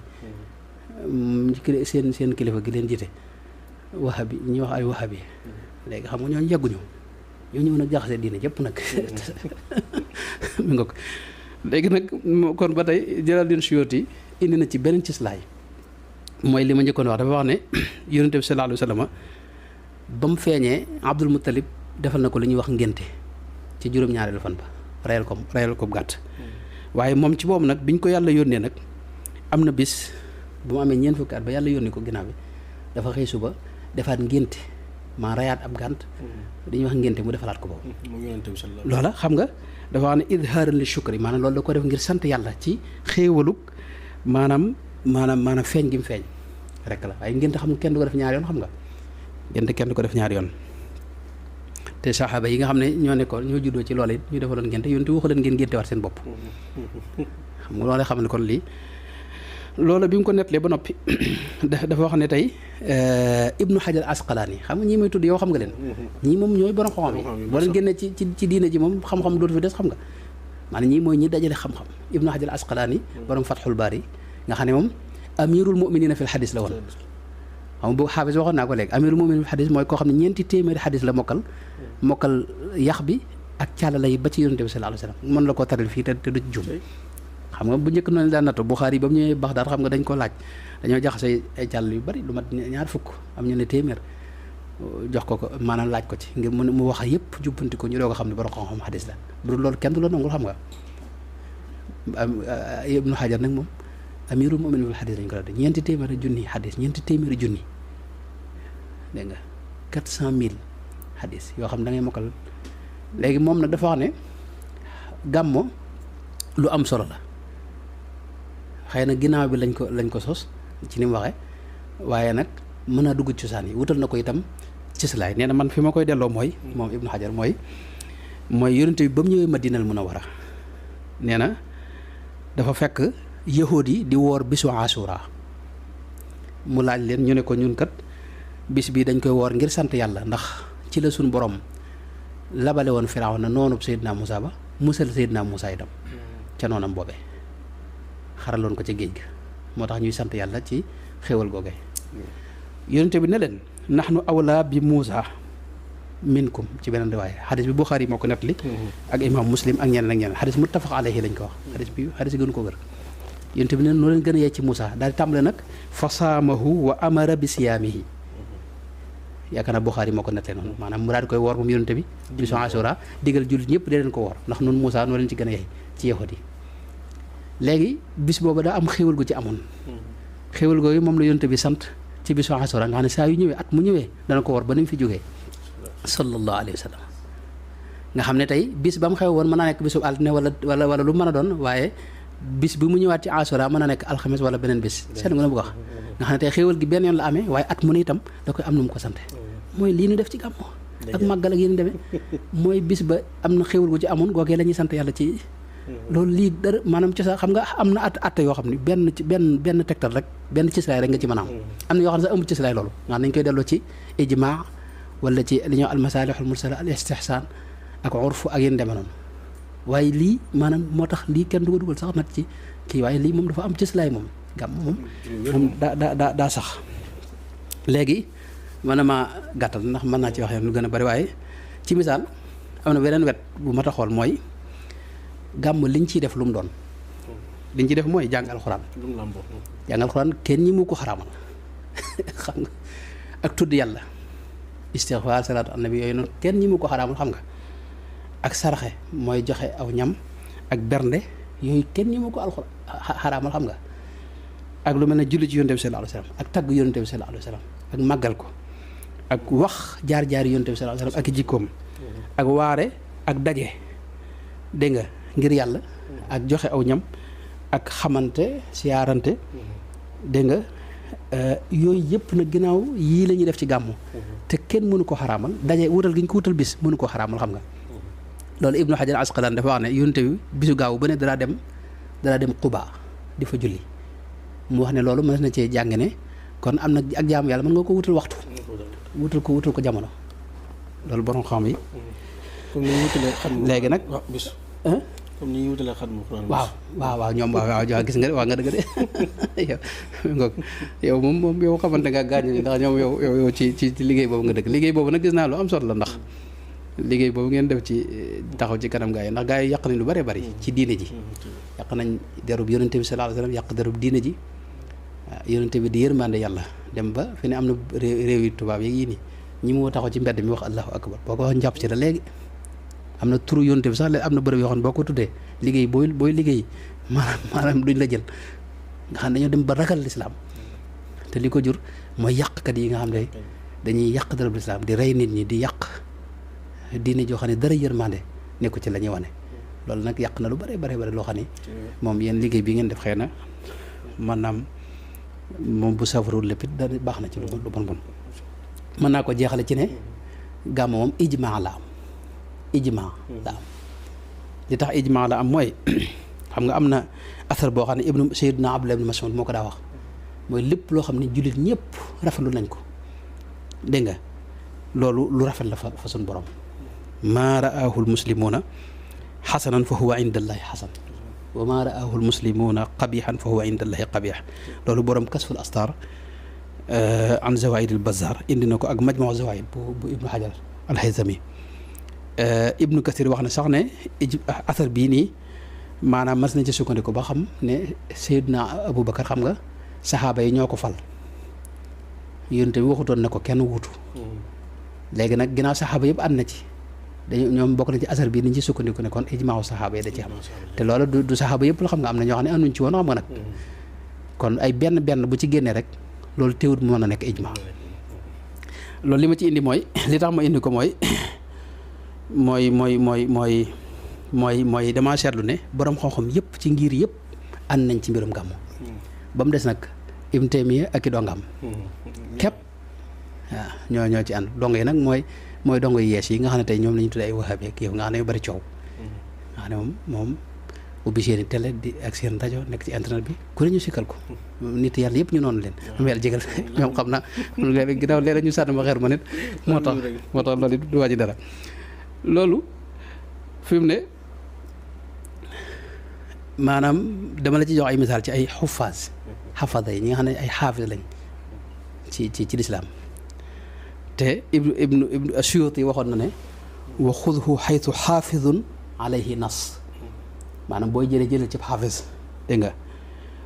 seen kilifa gi leen jiite wahabi ñuy wax ay wahabi léegi xam nga ñooñu yàgguñu ñoo ñëw nag jaxase diine yëpp nag mi nga ko léegi nag kon ba tey Jalaaluddin Suyuuti indi na ci beneen cislaay mooy li ma njëkkoon wax dafa wax ne Yonent bi sallallahu alayhi wa sallam ba mu feeñee Abdul Muttalib defal na ko li ñuy wax ngénte ci juróom-ñaareelu fan ba reyal ko gàtt waaye moom ci boobu nag biñ ko yàlla yónnee nag am na bis bu mu amee ñeent fukki at ba yàlla yónni ko ginnaaw bi dafa xëy suba defaat ngénte maa rayaat ab gànt dañuy wax ngénte mu defalaat ko boobu loola xam nga dafa wax ne idhaaran li shukri maanaam loolu da ko def ngir sant yàlla ci xéewalug maanaam feeñ gi mu feeñ rek la waaye ngénte xam nga kenn du ko def ñaari yoon xam nga ngénte kenn du ko def ñaari yoon te saxaaba yi nga xam ne ñoo nekkoon ñoo juddoo ci loola it ñu defaloon ngénte yoon te waxu leen ngeen ngénte waat seen bopp xam nga loola xam ne kon lii loola bi mu ko nettalee ba noppi dafa wax ne tey Ibnu Hajar Asqalaani xam nga ñii may tudd yow xam nga leen ñii moom ñooy borom xam-xam yi boo leen génnee ci diine ji moom xam-xam dootu fi des xam nga maanaam ñii mooy ñi dajale xam-xam Ibnu Hajar Asqalaani borom Fathul Baari nga xam ne moom amirul muminina fil xadis la woon xam nga bu xaafis waxoon naa ko léegi amirul muminina fil xadis mooy koo xam ne 4 téeméeri xadis la mokkal yax bi ak càllala yi ba ci Yonent bi sallallahu alayhi wa sallam mën la koo taral fii te du ci jum xam nga bu njëkk noonu daan nattu Buxaari ba mu ñëwee Baxdaad xam nga dañ ko laaj dañoo jaxase ay càll yu bari lu mat 2 fukk am ñu ne téeméer jox ko maanaam laaj ko ci ngir mu wax yëpp jubbanti ko ñu doo ko xam ne borom xam-xam xadis la bu dul loolu kenn du la nangul xam nga Ibnu Hajar nag moom amirul mu'minin fil xadis lañ ko def 4 téeméeri junni xadis 4 téeméeri junni dégg nga 400 000 xadis yoo xam ne da ngay mokkal léegi moom nag dafa wax ne gàmmo lu am solo la xëy na ginnaaw bi lañ ko sos ci ni mu waxee waaye nag mën a dugg cosaan yi wutal na ko itam cislaay nee na man fi ma koy delloo mooy moom Ibnu Hajar mooy Yonent bi ba mu ñëwee Madinal Munawwara nee na dafa fekk yahuud yi di woor bisu Ashura mu laaj leen ñu ne ko ñun kat bis bii dañ koy woor ngir sant yàlla ndax ci la suñu borom labale woon Firawna noonub Seydina Muusa ba musal Seydina Muusa itam ca noonam boobee xaraloon ko ca géej ga moo tax ñuy sant yàlla ci xéewal googee Yonent bi ne leen nahnu awlaa bi Muusa minkum ci beneen riwaaya xadis bi Buxaari moo ko nettali ak imam Muslim ak ñeneen xadis muttafaq alayhi lañ ko wax xadis gënu ko wér Yonent bi ne noo leen gën a yee ci Muusa daal di tàmbale nag fa saamahu wa amara bi siyaamihi yaakaar naa Buxaari moo ko nettali noonu maanaam mu daal di koy woor moom Yonent bi bisu Ashura digal jullit ñëpp dee leen ko woor ndax noonu Muusa noo leen ci gën a yee ci yahudi léegi bis boobu daa am xéwal gu ci amoon xéwal googu moom la Yonent bi sant ci bisu Ashura nga xam ne saa yu ñëwee at mu ñëwee dana ko woor ba ni mu fi jógee sallallahu alayhi wa sallam nga xam ne tey bis ba mu xew woon mën naa nekk bisu altine wala lu mën a doon waaye bis bi mu ñëwaat ci Ashura mën na nekk alxames wala beneen bis seet nga na bëgg wax nga xam ne tey xéwal gi benn yoon la amee waaye at mu ne itam da koy am nu mu ko sante mooy lii ñu def ci gàmmu ak màggal ak yéen demee mooy bis ba am na xéwal gu ci amoon googee la ñuy sant yàlla ci loolu lii dara maanaam ci sax xam nga am na at yoo xam ne benn tegtal rek benn cislaay rek nga ci mën a am na yoo xam ne sax amul cislaay loolu nga xam nañ koy delloo ci ijmaa wala ci li ñuy wax almasaalihul mursala al istihsaan ak urfu ak yéen demee noonu waaye lii maanaam moo tax lii kenn du ko dugal sax nag ci kii waaye lii moom dafa am cislaay moom gàmm moom daa sax léegi mën na maa gàttal ndax mën naa ci wax lu gën a bari waaye ci misaal am na beneen wet bu mat a xool mooy gàmm liñ ciy def lu mu doon liñ ciy def mooy jàng alxuraan jàng alxuraan kenn ñi mu ko xaraamal xam nga ak tudd yàlla istixfaar salaatu annabi yooyu noonu kenn ñi mu ko xaraamal xam nga ak saraxe mooy joxe aw ñam ak bernde yooyu kenn ñi mu ko xaraamal xam nga ak lu mel ne julli ci Yonent bi sallallahu alayhi wa sallam ak tagg Yonent bi sallallahu alayhi wa sallam ak màggal ko ak wax jaar-jaar Yonent bi sallallahu alayhi wa sallam ak jikkoom ak waare ak daje dégg nga ngir yàlla ak joxe aw ñam ak xamante siyaarante dégg nga yooyu yëpp nag ginnaaw yii la ñuy def ci gàmmu te kenn mënu ko xaraamal daje wutal gi ñu ko wutal bis mënu ko xaraamal xam nga loolu Ibnu Hajar Asqalaan dafa wax ne Yonent bi bisu gaaw ba ne dara dem Quba di fa julli mu wax ne loolu mën na cee jàng ne kon am na ak jaamu yàlla mën nga ko wutal waxtu wutal ko jamono loolu borom xam yi. comme ni ñu wutalee xam. léegi nag waaw bis. comme ni ñu wutalee xam mu Alxuraan. waaw ñoom waaw gis nga waa nga dëgg de yow moom yow xamante nga gaañu ndax ñoom yow ci liggéey boobu nga dëgg liggéey boobu nag gis naa lu am solo la ndax liggéey boobu ngeen def ci taxaw ci kanam gaa yi ndax gaa yi yàq nañ lu bëree bëri ci diine ji. yàq nañ derub yonente bi sallallahu alayhi wasallam yàq derub diine ji waaw yonente bi di yërmande yàlla dem ba fi ne am na réew yi tubaab yi nii ñi mu taxaw ci mbedd mi wax allahu akbar boo ko wax njàpp ci la léegi am na turu yonente bi sax léegi am na bërëb yoo xam ne boo ko tuddee liggéey booy liggéey maanaam duñ la jël nga xam ne dañoo dem ba ragal lislaam te li ko jur mooy yàqkat yi nga xam ne dañuy yàq derub lislaam di rey nit ñi di yàq diine joo xam ne dara yërmande nekku ci la ñuy wane loolu nag yàq na lu bare loo xam ne moom yéen liggéey bi ngeen def xëy na maanaam moom bu safarul lépp it da baax na ci lu bon mën naa ko jeexale ci ne gàmmu moom ijmaa la am li tax ijmaa la am mooy xam nga am na asar boo xam ne Sayyidina Abdullah ibnu Mas'ud moo ko daa wax mooy lépp loo xam ne jullit ñëpp rafetlu nañ ko dégg nga loolu lu rafet la fa suñ borom maa ra'aahu almuslimuuna xasanan fa huwa inda allahi xasan wa maa ra'aahu almuslimuuna qabixan fa huwa inda allahi qabix loolu borom kasful astar an zawaid al bazar indi na ko ak majmuu zawaid bu ibnu xajar alhayzami ibnu kasir wax na sax ne asar bii nii maanaam mas nañ ci sukkandiku ba xam ne Seydina Aboubacar xam nga saxaaba yi ñoo ko fal yonent bi waxutoon ne ko kenn wuutu léegi nag ginnaaw saxaaba yëpp ànd na ci ñoom bokk na ci asar bii niñ ci sukkandiku ne kon ijmaaw saxaaba yi da ci am te loolu du saxaaba yëpp la xam nga am na ñoo xam ne ànduñ ci woon xam nga nag kon ay benn bu ci génnee rek loolu teewut mu mën a nekk ijmaa loolu li ma ci indi mooy li tax ma indi ko mooy damaa seetlu ne borom xam-xam yëpp ci ngir yëpp ànd nañ ci mbirum gàmmu ba mu des nag Ibn Taymiya ak i dongam képp waaw ñoo ci ànd dong yi nag mooy dong yi yees yi nga xam ne tey ñoom la ñu tuddee ay wahabi ak yow nga xam ne yu bari coow nga xam ne moom ubbi seen i télé di ak seen rajo nekk ci internet bi ku ne ñu sikkal ko nit yàlla yëpp ñu noonu leen am yàlla jégal ñoom xam naa léeg ginnaaw léeg ñu sànni ma xeer ma nit moo tax loolu du wàññi dara loolu fi mu ne maanaam dama la ci jox ay misaal ci ay xafada yi ñi nga xam ne ay xaafis lañ ci lislaam te ibnu Suyuti waxoon na ne wa xudhu xaytu xaafidun alayhi nas maanaam booy jëlee ci xaafis dégg nga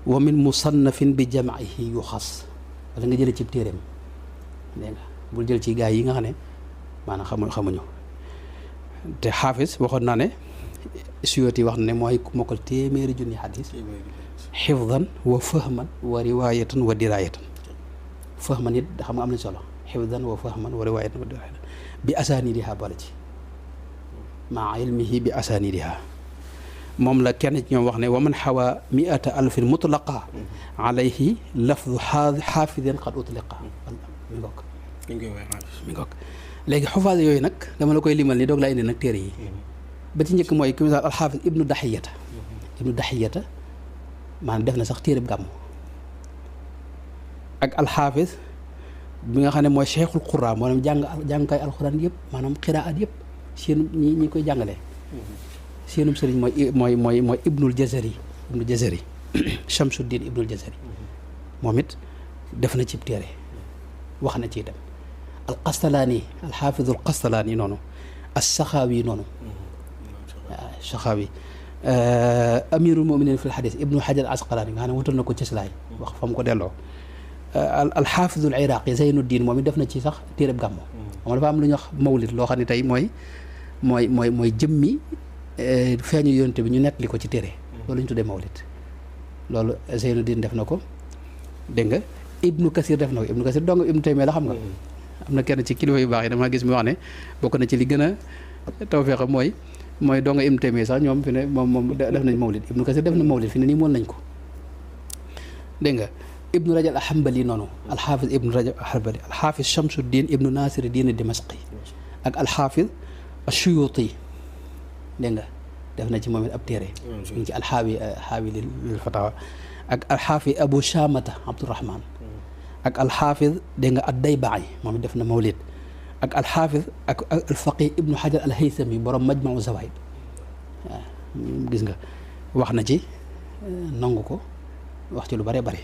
wa min musannafin bi jam'ihi yu xas wala nga jëlee ci téeréem dégg nga bul jël ci gaa yi nga xam ne maanaam xamuñu te xaafis waxoon naa ne Suyuti wax na ne mooy ku mokkal téeméeri junni xadis xifdan wa fahman wa riwaayatan wa diraayatan fahman it xam nga am na solo xifdan wa fahman wa riwaayatan wa diraayatan bi asaanidiha bala ci maa ilmihi bi asaanidiha moom la kenn ci ñoom wax ne wa man xawa miata alfin mutlaqa alayhi lafdu xaafidin qad utliqa mi ngoog léegi xufaas yooyu nag dama la koy limal ni doog laa indi nag téere yi ba ci njëkk mooy ki misaal alxaafis ibnu daxiyata maanaam def na sax téere bu gàmmu ak alxaafis bi nga xam ne mooy cheikhul qura maanaam jàngkaay alxuraan yëpp maanaam xiraat yëpp seen ñi koy jàngalee seenum sëriñ mooy ibnul jazari Shamsuddin ibnul jazari moom it def na ci téere wax na ci itam alqastalaani alxaafidul qastalaani noonu assaxaawi noonu waaw saxaawi amirul muminin fi lxadis ibnu xajar asqalaani nga xam ne wutal na ko cëslaay wax fa mu ko delloo alxaafidul iraqi zeynuddin moom it def na ci sax téereb gàmmu xam dafa am lu ñuy wax mawlid loo xam ne tey mooy jëmmi feeñu yonte bi ñu nettali ko ci téere loolu ñu tuddee mawlid loolu zeynuddin def na ko dégg nga ibnu kasir def na ko ibnu kasir dong ibnu taymiya la xam nga am na kenn ci kilifa yu baax yi dama gis mi wax ne bokk na ci li gën a tawfeex mooy donga ibnu taymiya sax ñoom fi ne moom def nañ mawlid ibnu kasir def na mawlid fi ne nii mool nañ ko dégg nga ibnu rajab alhambali noonu alxaafis ibnu rajab alhambali alxaafis shamsuddin ibnu nasiri diin dimashqi ak alxaafis ashuyuti dégg nga def na ci moom it ab téere ñu ngi ci xaawi lil fatawa ak alxaafi abu shamata abdurahman ak alxaafid dégg nga ad-Dayba'i moom it def na mawlid ak alxaafid ak alfaqih ibnu Hajar al-Haythami borom Majma'u Zawaid waaw gis nga wax na ci nangu ko wax ci lu bare bare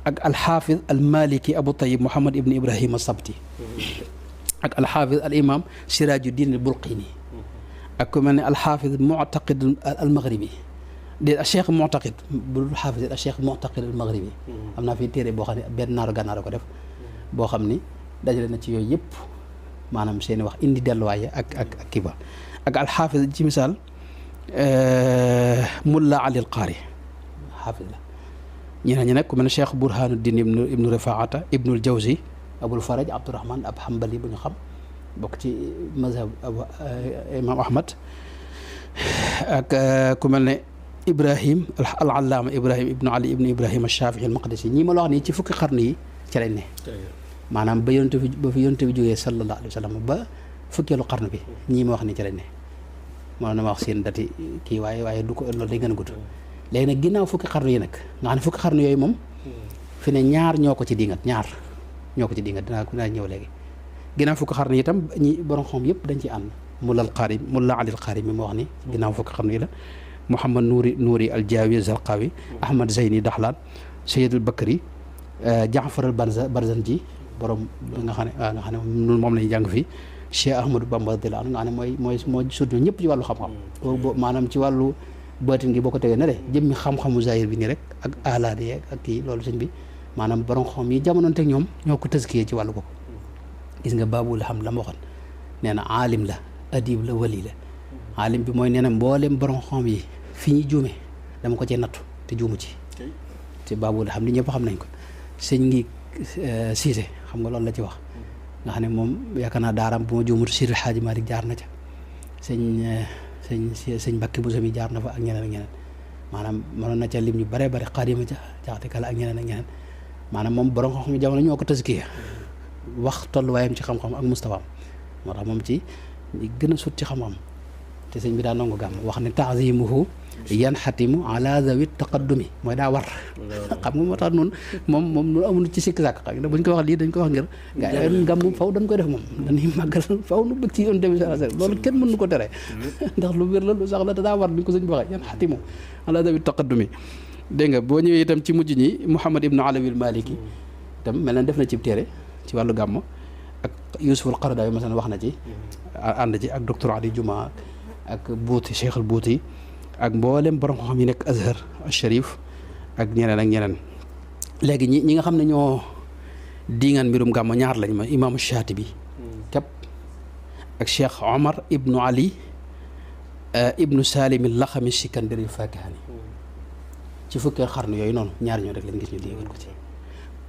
ak alxaafid almaliki Abu Tayyib Muhammad ibn Ibrahim as-Sabti ak alxaafid al imam Sirajuddin al-Bulqini ak ku mel ne alxaafid Mu'taqid al-Maghribi de Cheikh Mu'taqid bu dul xaafid Cheikh Mu'taqid al-Maghribi am naa fi téere boo xam ne benn naaru gànnaar ko def boo xam ni dajale na ci yooyu yëpp maanaam seeni wax indi delluwaay ak kii ba ak alxaafid ci misaal Mulla Ali al-Qari xaafid la ñeneen ñi nag ku mel ne Cheikh Burhanuddin ibnu Rifaata ibnul Jawzi Abul Faraj Abdurahman ab Hanbali bu ñu xam bokk ci mazhab imam Ahmad ak ku mel ne Ibrahim al-Allaama Ibrahim ibnu Ali ibnu Ibrahim al-Shafii al-Maqdisi ñii ma la wax nii ci fukki xarnu yi ci lañ ne maanaam ba yonent bi jógee sallallahu alayhi wa sallam ba fukkeelu xarnu bi ñii ma wax nii ci lañ ne moo na ma wax seen dati kii waaye du ko loolu day gën a gudd léegi nag ginnaaw fukki xarnu yi nag nga xam ne fukki xarnu yooyu moom fi ne ñaar ñoo ko ci dingat dinaa ñëw léegi ginnaaw fukki xarnu yi itam ñi borom xam yëpp dañ ci ànd Mulla Ali al-Qari mi moo wax ni ginnaaw fukki xarnu yi la Muhammad Nuuri al-Jaawi Zarqawi Ahmad Zeyni Daxlaan Sayyid al-Bakri Jaafar al-Barzanji borom nga xam ne moom la ñuy jàng fii Cheikh Ahmadou Bamba radiyallaahu anhu nga xam ne mooy sut ñëpp ci wàllu xam-xam maanaam ci wàllu baatin gi boo ko tegee ne de jëmmi xam-xamu zahir bi nii rek ak alaad yi ak kii loolu sëñ bi maanaam borom xam yi jamonoon teg ñoom ñoo ko tëskiyee ci wàllu boobu gis nga baabul xam la ma waxoon nee na aalim la adib la wali la aalim bi mooy nee na mboolem borom xam yi fi ñuy juume dama ko cee nattu te juumu ci te baabul xam li ñëpp xam nañ ko sëñ ngi siise xam nga loolu la ci wax nga xam ne moom yaakaar naa daaraam bu ma juumutu Seydi Hadji Malick jaar na ca sëñ Mbàkke bu sami jaar na fa ak ñeneen maanaam mënoon na ca lim ñu bare bare xaadima ca jaxate kala ak ñeneen maanaam moom borom xam-xam jamono ñoo ko tëskiya wax tolluwaayam ci xam-xam ak mustawaam moo tax moom ci gën a sut ci xam-xam te sëñ bi daa nangu gàmm wax ne taazimuhu yanxatimu ala zawi taqaddumi mooy daa war xam nga moo tax noonu moom noonu amul ci sikk sàkk xam nga buñ ko wax lii dañ ko wax ngir gaa yi gàmm faw dañ koy def moom dañuy màggal faw nu bëgg ci yoon tamit loolu kenn mënu ko tere ndax lu wér la lu sax la te daa war bi ko sëñ bi waxee yanxatimu ala zawi taqaddumi dégg nga boo ñëwee itam ci mujj ñi Muhammad ibnu Alawi al-Maliki itam mel na def na ci téere ci wàllu gàmm ak Yusuf al-Qaradawi masalan wax na ci ànd ci ak docteur Ali Juma ak Buuti Cheikh al Buuti ak mboolem borom xam yi nekk Azhar Sharif ak ñeneen léegi ñi nga xam ne ñoo diingaan mbirum gàmm ñaar lañ ma imaamu Shaatibi képp ak Cheikh Omar ibnu Ali ibnu Salim al-Laxami Sikandari al-Fakihani ci fukkee xarnu yooyu noonu ñaari ñoo rek lañ gis ñu diingaan ko ci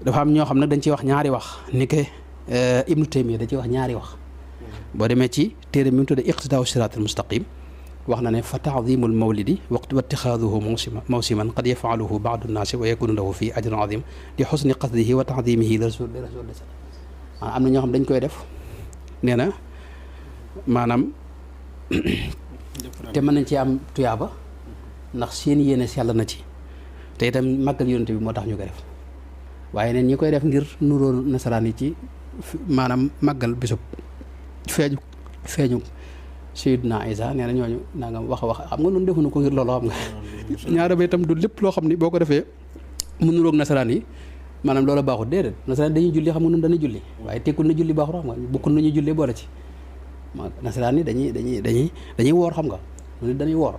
dafa am ñoo xam nag dañ ciy wax ñaari wax ni ke Ibnu Taymiya da ciy wax ñaari wax boo demee ci téere mi mu tuddee Iqtidaa'u Siraatal Mustaqim wax na ne fa taadimul mawlidi waqtu wa itixaaduhu mawsiman qad yafaaluhu baadu nnaasi wa yakunu lahu fii ajrun azim li xusni qasdihi wa taadimihi li rasul maanaam am na ñoo xam dañ koy def nee na maanaam te mën nañ ci am tuyaaba ndax seen yéene sell na ci te itam màggal yonent bi moo tax ñu koy def waaye neen ñi koy def ngir nuróo nasaraan yi ci maanaam màggal bisub feeñu Sayyidina Isa nee na ñooñu naa nga wax xam nga noonu defuñu ko ngir loolu xam nga ñaara ba itam du lépp loo xam ni boo ko defee mu nuróog nasaraan yi maanaam loola baaxut déedéet nasaraan dañuy julli xam nga noonu dañuy julli waaye tekkul na julli baaxut xam nga bokkul nañuy julli boole ci nasaraan yi dañuy woor xam nga noonu dañuy woor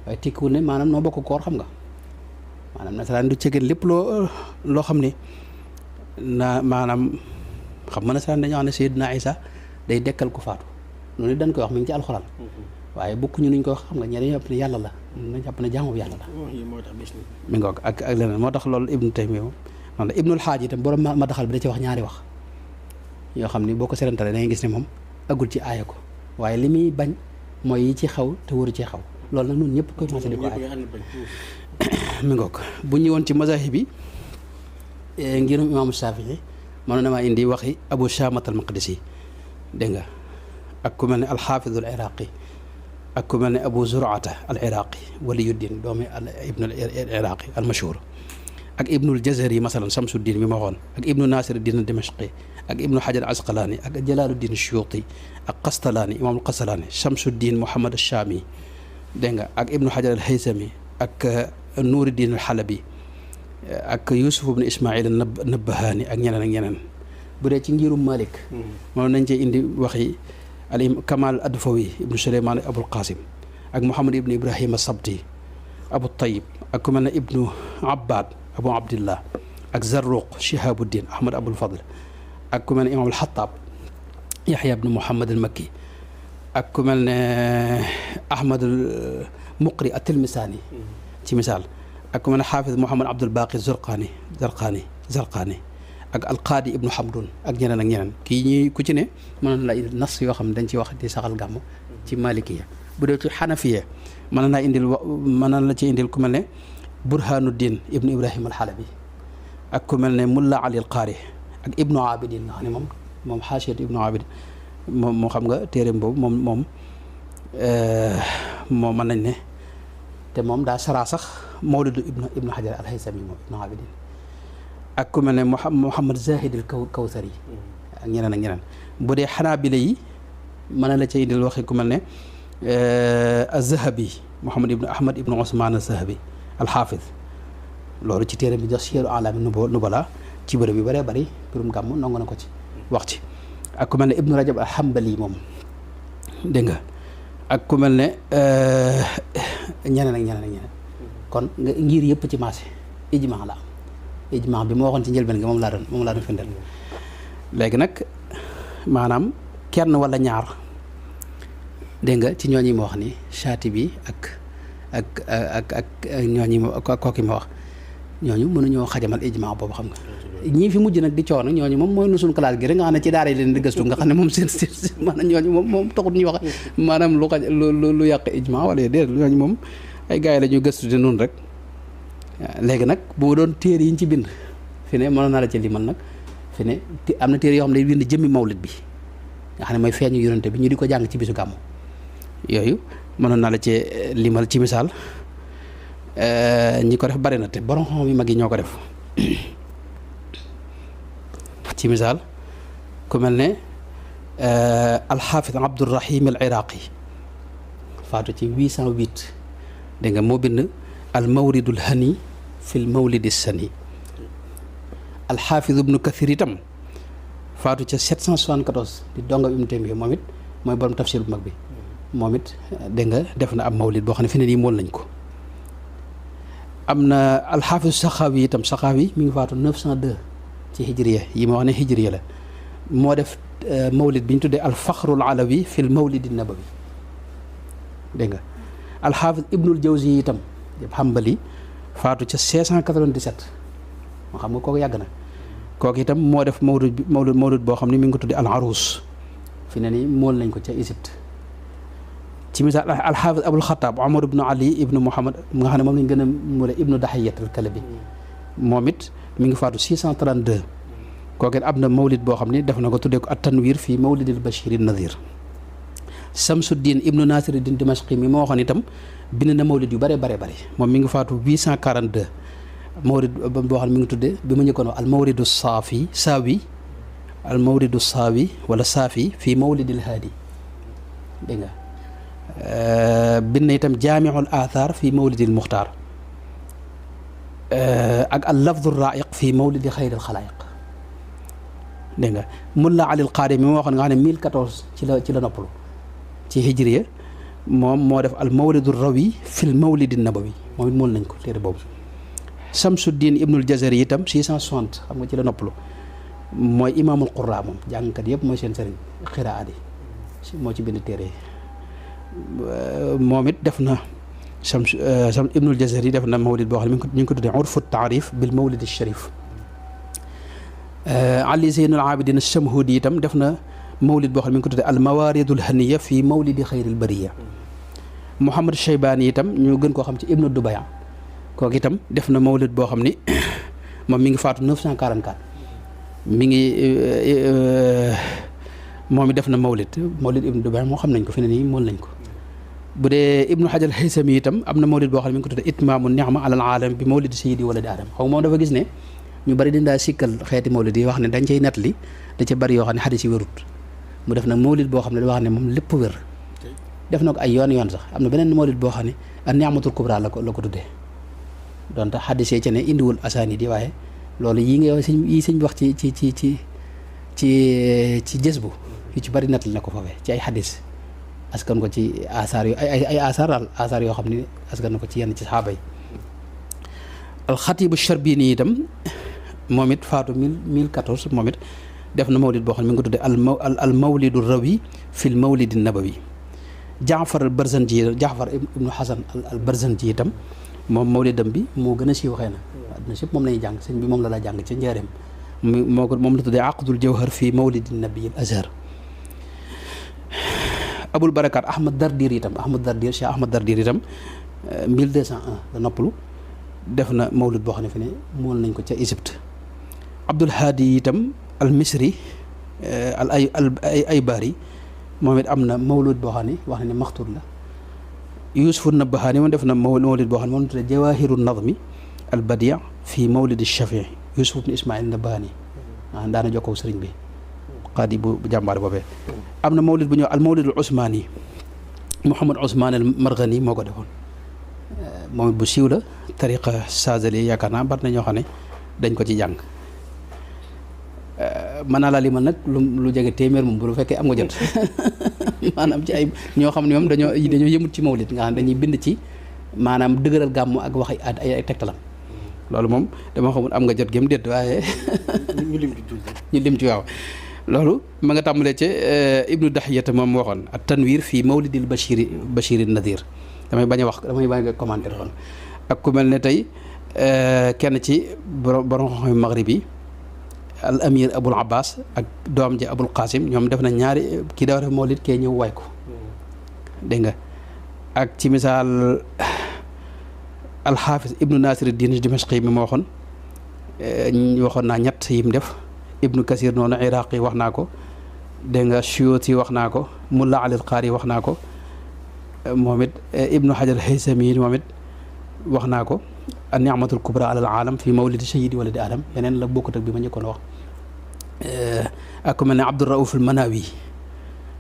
waaye tekkul ne maanaam noo bokk koor xam nga maanaam nasaraan du cegeen lépp loo xam ni na maanaam xam nga nasaraan dañoo wax ne Sayyidina Isa day dekkal ku faatu noonu dañ koy wax mi ngi ci alxuraan waaye bokkuñu nuñ ko wax xam nga ñeneen ñëpp ne yàlla la nañ jàpp ne jaamu yàlla la mi ngi ko ak leneen moo tax loolu Ibnu Taymiya moom noonu la Ibnul Xaaj itam borom ma daxal bi da ci wax ñaari wax yoo xam ni boo ko serantalee da ngay gis ne moom agul ci aaya ko waaye li muy bañ mooy yi ci xaw te waru ci xaw loolu nag ñun ñëpp koy commencé di ko aaya mi ngi ko bu ñëwoon ci mazahib bi ngirum imaamu Shafii mënoon na maa indi waxi Abu Shaamat al-Maqdisi dégg nga ak ku mel ne alxaafiz al iraqi ak ku mel ne Abu Zur'ata al iraqi waliyuddin doomi ibn al iraqi al mashhur ak ibnul jazari masalan Samsuddin mi ma waxoon ak ibnu Nasiruddin Dimashqi ak ibnu Hajar Asqalaani ak Jalaaluddin Suyuti ak Qastalaani imaamul Qastalaani Samsuddin Muhammad Shami dégg nga ak ibnu Hajar al Haythami ak Nuruddin al Halabi ak Yusuf ibnu Ismail Nabbahaani ak ñeneen bu dee ci ngirum Malik moom nañ cee indi waxi al Kamal Adfawi ibnu Suleymaan Abul Qasim ak Muhammad ibnu Ibrahima Sabti Abu Tayyib ak ku mel ne ibnu Abbad Abu Abdillah ak Zarruq Shihabuddin Ahmad Abul Fadl ak ku mel ne imaam al-Xattaab Yaxya ibnu Muhammad al-Makki ak ku mel ne Ahmad al-Muqri at-Tilmisaani ci misaal ak ku mel ne xaafis Muhammad Abdul Baqi Zarqaani ak al-Qaadi ibnu Hamdun ak ñeneen kii ñuy ku ci ne mënoon la indi nas yoo xam ne dañ ci wax di saxal gàmm ci Malikiya bu dee ci Xanafiya mën na la ci indil ku mel ne Burhanuddin ibnu Ibrahim al-Halabi ak ku mel ne Mulla Ali al-Qaari ak ibnu Abidin nga xam ne moom xaasiyat ibnu Abidin moo xam nga téeréem boobu moom mën nañ ne te moom daa saraa sax mawlidu ibnu Hajar al-Haythami moom ibnu Abidin ak ku mel ne Muhammad Zahid al-Kawsari ak ñeneen bu dee Xanaabila yi mën na la ci indil waxi ku mel ne az-Zahabi Muhammad ibnu Ahmad ibnu Usmaan az-Zahabi alxaafis loolu ci téere bi jox Siyaaru A'laami Nubala ci bërëb yu bëree bëri pirum gàmm nangu na ko ci wax ci ak ku mel ne Ibnu Rajab al-Hanbali moom dégg nga ak ku mel ne ñeneen kon nga ngir yëpp ci maase ijmaa la am ijmaa bi ma waxoon ci njëlbeen gi moom laa doon firndeel léegi nag maanaam kenn wala ñaar dégg nga ci ñooñi ma wax ni Shaatibi ak ñooñi ma kooki ma wax ñooñu mënuñoo xajamal ijmaa boobu xam nga ñii fi mujj nag di coono ñooñu moom mooy nu suñ classe gi rek nga xam ne ci daara yi leen di gëstu nga xam ne moom seen maanaam ñooñu moom taxut ñuy wax maanaam lu yàq ijmaa wala déedéet ñooñu moom ay gars yi la ñuy gëstu di noonu rek léegi nag boo doon téere yi ñu ci bind fi ne mënoon naa la ci limal nag fi ne am na téere yoo xam ne day bind jëmmi mawlid bi nga xam ne mooy feeñu yonente bi ñu di ko jàng ci bisu gàmmu yooyu mënoon naa la ci limal ci misaal ñi ko def bari na te borom xam yu mag yi ñoo ko def ci misaal ku mel ne alxaafis Abdurrahim al Iraqi faatu ci 808 dégg nga moo bind al mawridul hani fil mawlidi sani alxaafis ibnu Kathir itam faatu ca 774 di dongam Ibnu Taymiya moom it mooy borom tafsir bu mag bi moom it dégg nga def na ab mawlid boo xam ne fi ne nii mool nañ ko am na alxaafis Saxaawi itam Saxaawi mi ngi faatu 902 ci hijriya yi ma wax ne hijriya la moo def mawlid bi ñu tuddee alfaxrul alawi fil mawlidi nabawi dégg nga alxaafis Ibnul Jawzi itam Hanbali faatu ca 697 moo xam nga kooku yàgg na kooku itam moo def mawlid boo xam ne mi ngi ko tuddee al arus fi ne nii mool nañ ko ca Égypte ci misaal alxaafis Abul Xataab Omar ibnu Ali ibnu Muhammad nga xam ne moom lañ gën a mule ibnu Dahiyat al Kalabi moom it mi ngi faatu 632 kooku it am na mawlid boo xam ne def na ko tuddee ko at tanwir fii mawlidil Bashir Nadir Samsuddin ibnu Nasiruddin Dimashqi mi ma waxoon itam bind na mawlid yu bare moom mi ngi faatu 842 mawlid boo xam ne mi ngi tuddee bi ma njëkkoon wax al mawlidu saawi wala saafi fii mawlidil haadi dégg nga bind na itam jaamiul athar fii mawlidil muxtaar ak al lafdu raiq fii mawlidi xayril xalaayiq dégg nga Mulla Ali al Qaari mi ma waxoon nga xam ne 1014 ci la noppalu ci hijriya moom moo def al mawlidu rawi fil mawlidi nabawi moom it mool nañ ko téere boobu Samsuddin Ibnul Jazari itam 660 xam nga ci la noppalu mooy imaamul qurra moom jàngkat yëpp mooy seen sëriñ xiraat yi moo ci bind téere yi moom it def na sam Ibnul Jazari def na mawlid boo xam ne ñu ngi ko tuddee urfu taarif bil mawlid sharif Ali Zeynul Abidin Shamhudi itam def na mawlid boo xam ne mi ngi ko tuddee al mawaridul haniya fii mawlidi xayril bariya Muhammad Shaybani itam ñu gën koo xam ci Ibnu Dubayan kooku itam def na mawlid boo xam ni moom mi ngi faatu 944 mi ngi moom it def na mawlid Ibnu Dubayan moo xam nañ ko fi ne nii mool nañ ko bu dee Ibnu Hajar Haythami itam am na mawlid boo xam ne mi ngi ko tudde itmaamu ni'ma alal aalam bi mawlidi sayyidi waladi aadam xaw moom dafa gis ne ñu bari dañ daa sikkal xeeti mawlid yi wax ne dañ cay nettali da ca bari yoo xam ne xadis yi wérut mu def nag mawlid boo xam ne da wax ne moom lépp wér def na ko ay yoon sax am na beneen mawlid boo xam ne an ni'matul kubra la ko tuddee donte xadis yi ca ne indiwul asaani di waaye loolu yii nga yi sëñ bi wax ci jës bu yu ci bari nettali na ko foofee ci ay xadis askan ko ci asaar yu ay asaar yoo xam ne askan na ko ci yenn ci saxaaba yi alxatibu Charbini itam moom it faatu 1014 moom it def na mawlid boo xam ne mi ngi ko tuddee al mawlidu rawi fil mawlidi nabawi Jaafar al Barzanji Jaafar ibnu Hasan al Barzanji itam moom mawlidam bi moo gën a siiw xëy na àdduna si moom lañuy jàng sëñ bi moom la jàng ci njaareem moom la tuddee aqdul jawhar fii mawlidi nabi al azhar Abul Barakat Ahmad Dardir itam Cheikh Ahmad Dardir itam 1201 la noppalu def na mawlid boo xam ne fi ne mool nañ ko ca Égypte Abdul Hadi itam al Misri ay bari moom it am na mawlid boo xam ne wax na ne maxtuur la Yuusufu Nabahani moom def na mawlid boo xam ne moom la tuddee Jawaahiru Nadmi al Badi' fii mawlidi Shafii Yuusuf ibn Ismail Nabahani daana jokkoo sëriñ bi qaadi bu jàmbaar boobee am na mawlid bu ñëw al mawlid al Usmaani Muhammad Usmaan al Marghani moo ko defoon moom it bu siiw la tariqa Saazali yaakaar naa bari na ñoo xam ne dañ ko ci jàng mën naa laa limal nag lu jege téeméer moom bu lu fekkee am nga jot maanaam ci ay ñoo xam ne moom dañoo yëmut ci mawlid nga xam ne dañuy bind ci maanaam dëgëral gàmmu ak wax ay tegtalam loolu moom dama xamul am nga jot gém déet waaye ñu lim ci waaw loolu ma nga tàmbalee ci Ibnu Dahiyata moom waxoon at tanwir fii mawlidil bashiri nadir damay bañ a commenter kon ak ku mel ne tey kenn ci borom xam maghrib yi al amir Abul Abbas ak doom ji Abul Qasim ñoom def na ñaari kii dafa def mawlid kee ñëw waay ko dégg nga ak ci misaal alxaafis Ibnu Nasiruddin Dimashqi mi ma waxoon naa ñett yim def Ibnu Kasir noonu Iraqi wax naa ko dégg nga Suyuti wax naa ko Mulla Ali al-Qari wax naa ko moom it Ibnu Hajar Haythami moom it wax naa ko an ni'matul kubra alal aalam fi mawlidi sayyidi waladi aadam yeneen la bokkut ak bi ma njëkkoon wax ak ku mel ne Abdul Rauf al Manawi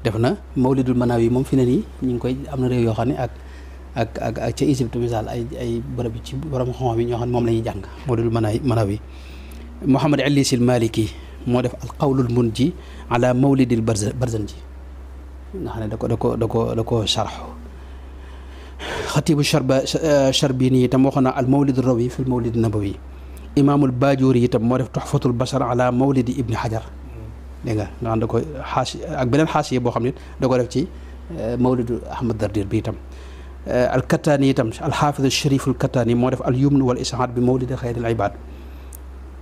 def na mawlidul Manawi moom fi ne nii ñu ngi koy am na réew yoo xam ne ak ca Égypte misaal ay bërëb ci borom xam yi ñoo xam ne moom la ñuy jàng mawlidul Manawi Muhammad Illis al Maliki moo def al qawlul munji ala mawlidil Barzanji nga xam ne da ko sharh xatibu Charbini itam waxoon na al mawlid rawi fi mawlid nabawi imaamul Baajoori itam moo def tuxfatul bashar ala mawlidi Ibni Hajar dégg nga xam da ko xaasi ak beneen xaasiye boo xam ne da ko def ci mawlidu Ahmad Dardir bi itam al Kattaani itam al xaafiz Sharif al Kattaani moo def al yumn wal ishaad bi mawlidi xayril ibaad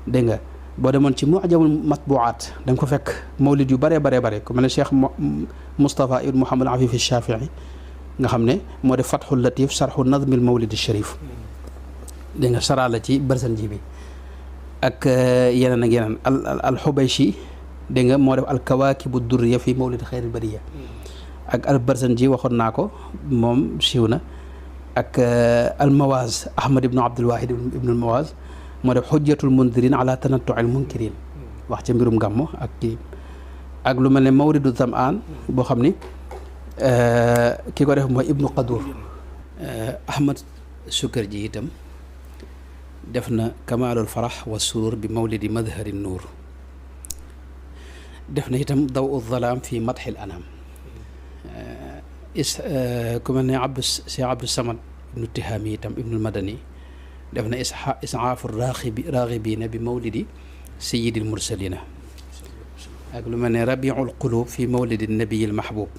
dégg nga boo demoon ci mu'jamul matbu'aat da nga ko fekk mawlid yu bëree ku mel ne Cheikh Moustapha ibn Mouhamad Afif Shafii nga xam ne moo def Fathul Latif sarxu nadmil mawlid sharif dégg nga sara la ci Barzanji bi ak yeneen ak yeneen al Xubayshi dégg nga moo def al kawaakibu durriya fi mawlid xayril bariya ak al Barzanji waxoon naa ko moom siiw na ak al Mawaaz Ahmad ibnu Abdul Wahid ibnu al Mawaaz moo def xujjatul mundirin ala tanattu'il munkirin wax ca mbirum gàmmu ak lu mel ne mawlidu Zamaan boo xam ni ki ko def mooy Ibnu Qadur Ahmad Sukarji itam def na Kamaalul Farax wa Surur bi mawlidi Madhari Nuur def na itam Dawu Zalaam fi Madxil Anam ku mel ne Cheikh Abdou Samad ibnu Tihaami itam Ibnul Madani def na Isaafu Raaxibiina bi mawlidi Sayyidil Mursalina ak lu mel ne Rabiul Qulub fi mawlidi Nabiyil Mahbub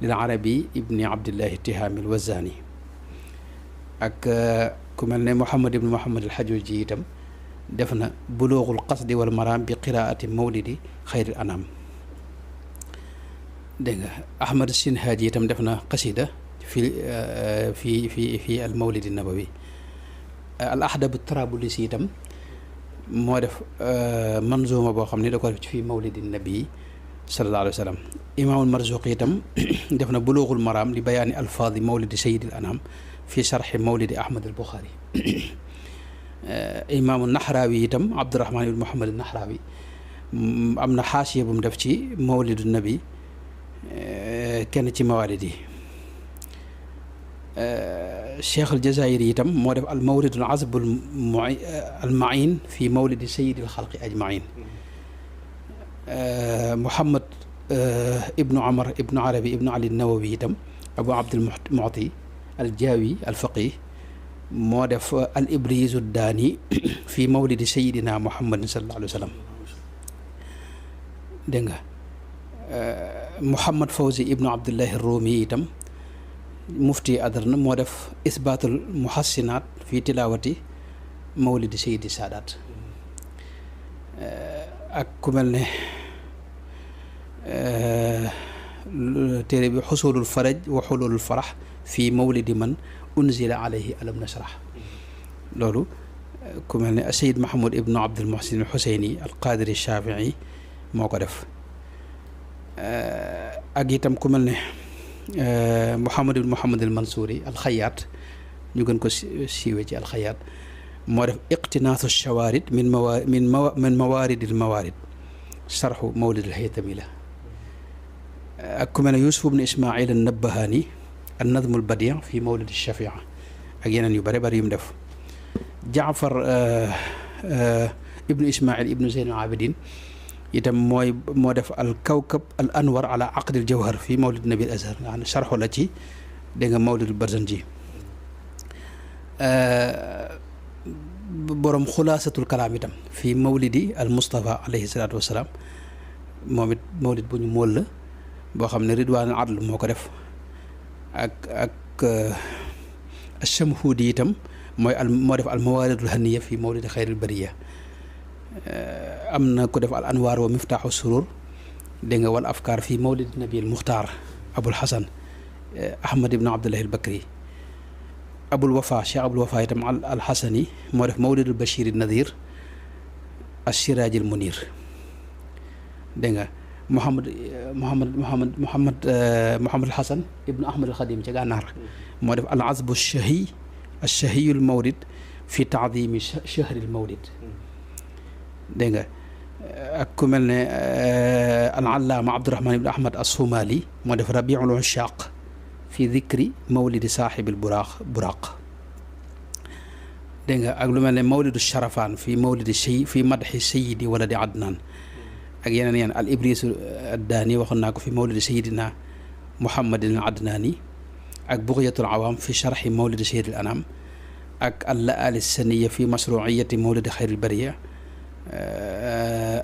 lil Arabi ibni Abdillahi Tihaami al-Wazani ak ku mel ne Muhammad ibn Muhammad al-Hajuji itam def na Buluuxul Qasdi wal Maraam bi qiraati mawlidi xayril anaam dégg nga Ahmad Sinhaaji itam def na qasida fi al mawlidi nabawi al Ahdab at-Tarabulisi itam moo def manzuma boo xam ne da ko def ci fii mawlidi nabi sallallahu alayhi wa sallam. imaamul Marzuqi itam def na buluuxul maraam li bayaani alfaadi mawlidi sayyidil anam fi sharxi mawlidi Ahmad al Buxaari. imaamu Naxraawi itam Abdurahmaan ibn Muhammad Naxraawi am na xaasiya bu mu def ci mawlidu nabi kenn ci mawaalid yi. Cheikh al Jazaayiri itam moo def al mawlidul azb al maïn fi mawlidi sayyidil xalqi ajmaïn. Muhammad ibnu Amar ibnu Arabi ibnu Ali Nawawi itam Abu Abdul Mu'ti al Jaawi al faqih moo def al ibriizu daani fi mawlidi sayyidina Muhammad sallallahu alayhi wa sallam. dégg nga Muhammad Fawzi ibnu Abdullahi Rumi itam mufti Adarna moo def isbaatul muhassinaat fi tilaawati mawlidi sayyidi Saadaat. ak ku mel ne téere bi xusulul faraj wa xululul farax fi mawlidi man unzila alayhi alam nashrah. loolu ku mel ne Sayyid Mahamud ibnu Abdul Muhsin al Xuseyni al Qaadiri Shafii moo ko def. ak itam ku mel ne Muhammad ibn Muhammad al Mansuuri al Xayaat ñu gën ko siiwee ci al Xayaat moo def iqtinaasu shawaarid min mawaaridil mawaarid sarxu mawlid al Haytami la. ak ku mel ne Yuusuf ibn Ismaayil an Nabbahaani an nadmu al badi' fi mawlid al Shafia ak yeneen yu bare bari yu mu def. Jaafar ibnu Ismaayil ibnu Zeyn al Abidin itam moo def al kawkab al anwar ala aqdil jawhar fii mawlid nabi al azhar nga xam ne sarxu la ci dégg nga mawlidul barzanji. borom xulaasatul kalaam itam fii mawlidi al Mustafa alayhi salaatu wa salaam moom it mawlid bu ñu móol la boo xam ne Ridwaan al Adl moo ko def. ak Shamhuudi itam moo def al mawaaridul haniya fii mawlidi xayril bariya. am na ko def al anwaar wa miftaaxu surur dégg nga wal afkaar fii mawlid nabi al muxtaar Abul Hasan Ahmad ibn Abdullahi al Bakri. Abul Wafa Cheikh Abul Wafa itam al Hasani moo def mawlidul Bachir al Nadir al Siraaj al Munir. dégg nga Muhammad al Hasan ibnu Ahmad al Xadim ca Gànnaar moo def al azbu al shahiy al mawlid fi taadimi shahri al mawlid. dégg nga ak ku mel ne al allaama Abdurahmaan ibn Ahmad as-Sumaali moo def rabiul ushaaq fi dikri mawlidi saaxibil buraaq. dégg nga ak lu mel ne mawlidu sharafaan fi mawlidi fi madxi sayidi waladi Adnaan ak yeneen al ibriisu addaani waxoon naa ko fi mawlidi sayidina Muhammadin al Adnaani ak bughyatul awaam fi sharxi mawlidi sayyidil anaam ak al laali saniya fi mashruuciyati mawlidi xayril bariya.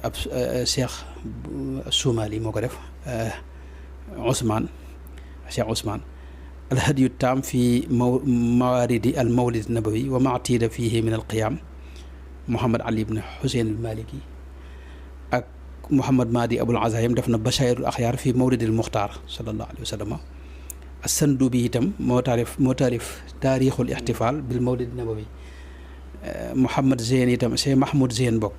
ab Cheikh Sumaali moo ko def. Cheikh Ousmane al hadyu taam fi mawaaridi al mawlid nabawi wa maatiida fiihi min al qiyaam Mouhamad Ali ibn Xuseyn al Maliki. ak Mouhamad Mahdi Abul Azaayim def na bashaa'irul axyaar fi mawlidil muxtaar sallallahu alayhi wa sallam. as-Sandubi itam moo taalif taarixul ixtifaal bil mawlid nabawi. Mouhamad Zeyn itam Cheikh Mahmoud Zeyn bokk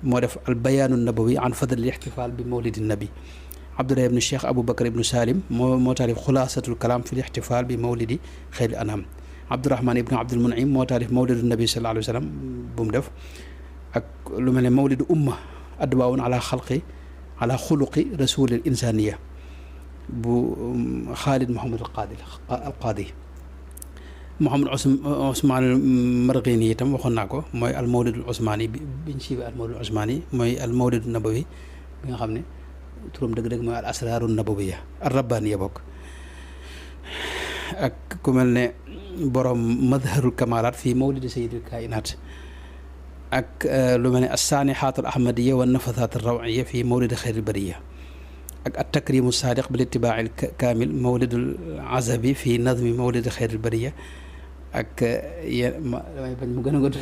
moo def al bayaanu nabawi an fadlil ixtifaal bi mawlidi nabi. Abdullah ibn Cheikh Aboubacar ibn Salim moo taalif xulaasatul kalaam fi ixtifaal bi mawlidi xayril anaam. Abdurahmaan ibn Abdul Munim moo taalif mawlidu nabi sallallahu alayhi wa sallam bu mu def. ak lu mel ne mawlidu umma adwaawun ala xuluqi rasulil insaaniya bu Xaalid Mouhamad al Qaadi. Mouhamad Ousmane Marghini itam waxoon naa ko mooy al mawlidul Ousmani biñ siiwee al mawlidul Ousmani mooy al mawlidu nabawi bi nga xam ne turam dëgg-dëgg mooy al asraaru nabawiya ar rabbaaniya bokk. ak ku mel ne borom madharul kamalaat fii mawlidi sayyidil kainaat. ak lu mel ne assaanixaatul ahmadiya wa nafathaat rawiya fii mawlidi xayril bariya. ak at takrimu saadiq bil itibaail kaamil mawlidul azabi fii nadmi mawlidi xayril bariya. ak damay bañ mu gën a gudd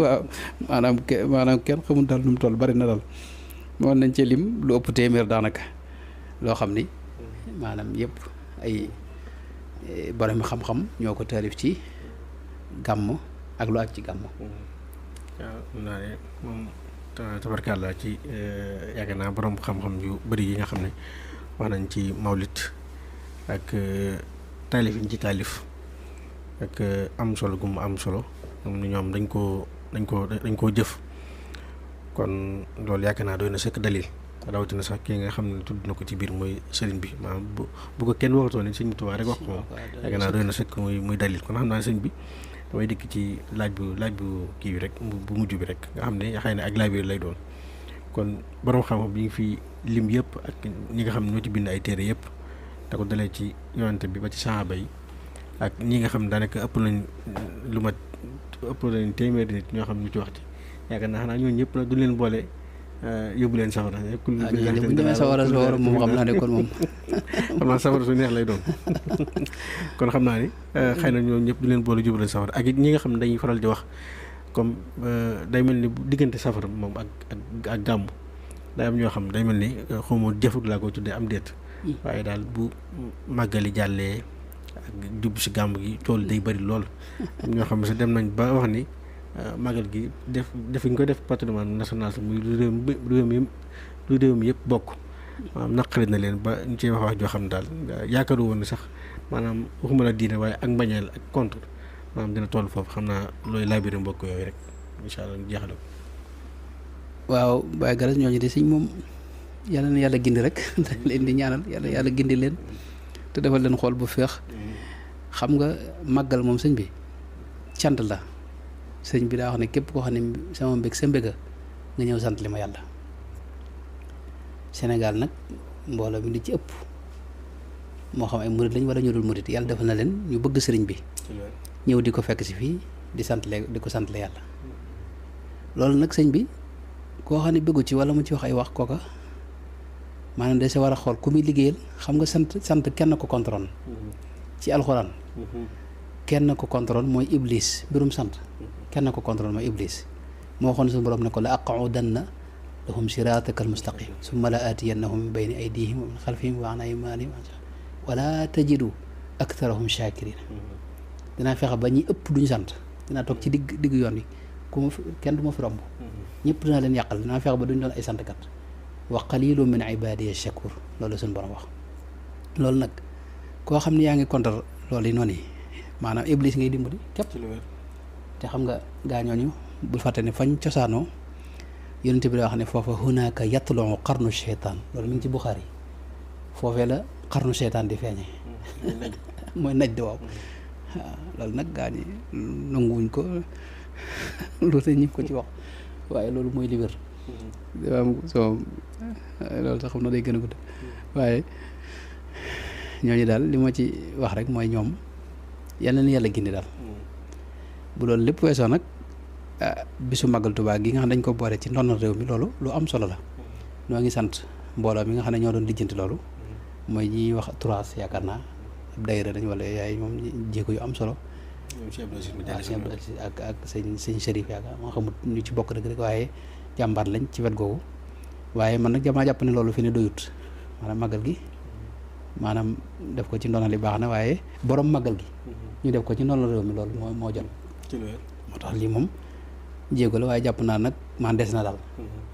waaw maanaam kenn xamul daal nu mu toll bari na daal moom nañ ci lim lu ëpp téeméer daanaka loo xam ni maanaam yëpp ay borom xam-xam ñoo ko taalif ci gàmm ak lu aj ci gàmm. waaw naa ne moom tabarkàlla ci yaakaar naa borom xam-xam yu bëri yi nga xam ne wax nañ ci mawlit ak taalif yi ñu ci taalif ak am solo gu mu am solo ñoom dañ koo jëf kon loolu yaakaar naa doy na sëkk dalil rawatina sax ki nga xam ne tudd na ko ci biir mooy sëriñ bi maanaam bu ko kenn waxatoo ne sëñ Tuubaa rek wax ko moom yaakaar naa doy na sëkk muy dalil kon xam naa sëñ bi damay dikk ci laaj bu kii bi rek bu mujj bi rek nga xam ne xëy na ak laaj bi lay doon kon borom xam-xam bi ngi fi lim yëpp ak ñi nga xam ne ñoo ci bind ay téere yëpp da ko dalee ci yonante bi ba ci saxaaba yi ak ñi nga xam ne daanaka ëpp nañ téeméeri nit ñoo xam ne ñu ci wax ci yaakaar naa xanaa ñooñu ñëpp nag du leen boole yóbbu leen safara. bu ñu demee safara moom xam naa ne kon moom. xam naa safara su neex lay doon kon xam naa ni xëy na ñoom ñëpp du leen boole yóbbu leen safara ak it ñi nga xam ne dañuy faral di wax comme day mel ni diggante safara moom ak gàmmu day am ñoo xam day mel ni xawma jëfut laa ko tuddee am déet. waaye daal bu màggali jàllee ak jub si gàmmu gi tool day bëri lool. am ñoo xam ne dem nañ ba wax ni. magal gi def ñu ko def patrimoine national muy lu réew mi yëpp bokk maanaam naqari na leen ba ñu ciy wax joo xam ne daal yaakaaru woon ne sax maanaam waxuma la diine waaye ak mbañeel ak contre maanaam dina toll foofu xam naa looy labiré mbokk yooyu rek incha allah ñu jeexale ko. waaw Baye Garas ñooñu de sëñ moom yàlla na yàlla gindi rek dañ leen di ñaanal yàlla gindi leen te defal leen xool bu feex xam nga màggal moom sëñ bi cant la. sëñ bi daa wax ne képp koo xam ne sama mbég sa mbéga nga ñëw sant li ma yàlla. Sénégal nag mbooloo mi li ci ëpp moo xam ay murit lañ wala ñu dul murit yàlla defal na leen ñu bëgg sëriñ bi ñëw di ko fekk si fii di ko sant la yàlla. loolu nag sëñ bi koo xam ne bëggu ci wala mu ci wax ay wax kooka maanaam da sa war a xool ku muy liggéeyal xam nga sant kenn ko contrôle ci alxuraan kenn ko contrôle mooy iblis mbirum sant kenn ko contrôle mooy iblis moo waxoon suñu borom ne ko la aqudanna lahum siraataka almustaqim summa la aatiyannahum min bayni aydihim wa min xalfihim wa an aymanihim wala tajidu aktharahum shakirin dinaa fexe ba ñi ëpp duñu sant dinaa toog ci digg yoon wi kenn du ma fi romb ñëpp dinaa leen yàqal dinaa fexe ba duñ doon ay santkat wa qalilun min ibadiya shakur loolu suñu borom wax. loolu nag koo xam ne yaa ngi contre loolu yi noonu yi maanaam iblis ngay dimbali képp te xam nga gaañooñu bul fàtte ne fañ cosaanoo yonent bi la wax ne foofa hunaka yatluu qarnu sheytaan loolu mi ngi ci Buxaari foofee la qarnu sheytaan di feeñe mooy naj di waaw loolu nag gaañi nanguwuñ ko loolu te ñi ko ci wax waaye loolu mooy li wér loolu sax xam na day gën a gudd waaye ñooñu daal li ma ci wax rek mooy ñoom yàlla na yàlla gindi daal bu loolu lépp weesoo nag bisu màggal Tuubaa gi nga xam dañ ko boole ci ndonal réew mi loolu lu am solo la ñoo ngi sant mbooloo mi nga xam ne ñoo doon lijjanti loolu mooy ñi wax trois yaakaar naa ab daayira dañ wala yaay moom jéego yu am solo ak sëñ Chérif yaakaar moo xamut ñu ci bokk dëgg rek waaye jàmbaar lañ ci wet googu waaye man nag jamaa jàpp ne loolu fi ne doyut maanaam màggal gi maanaam def ko ci ndonal yi baax na waaye borom màggal gi ñu def ko ci ndonal réew mi loolu moo jot moo tax lii moom jéego la waaye jàpp naa nag man des na daal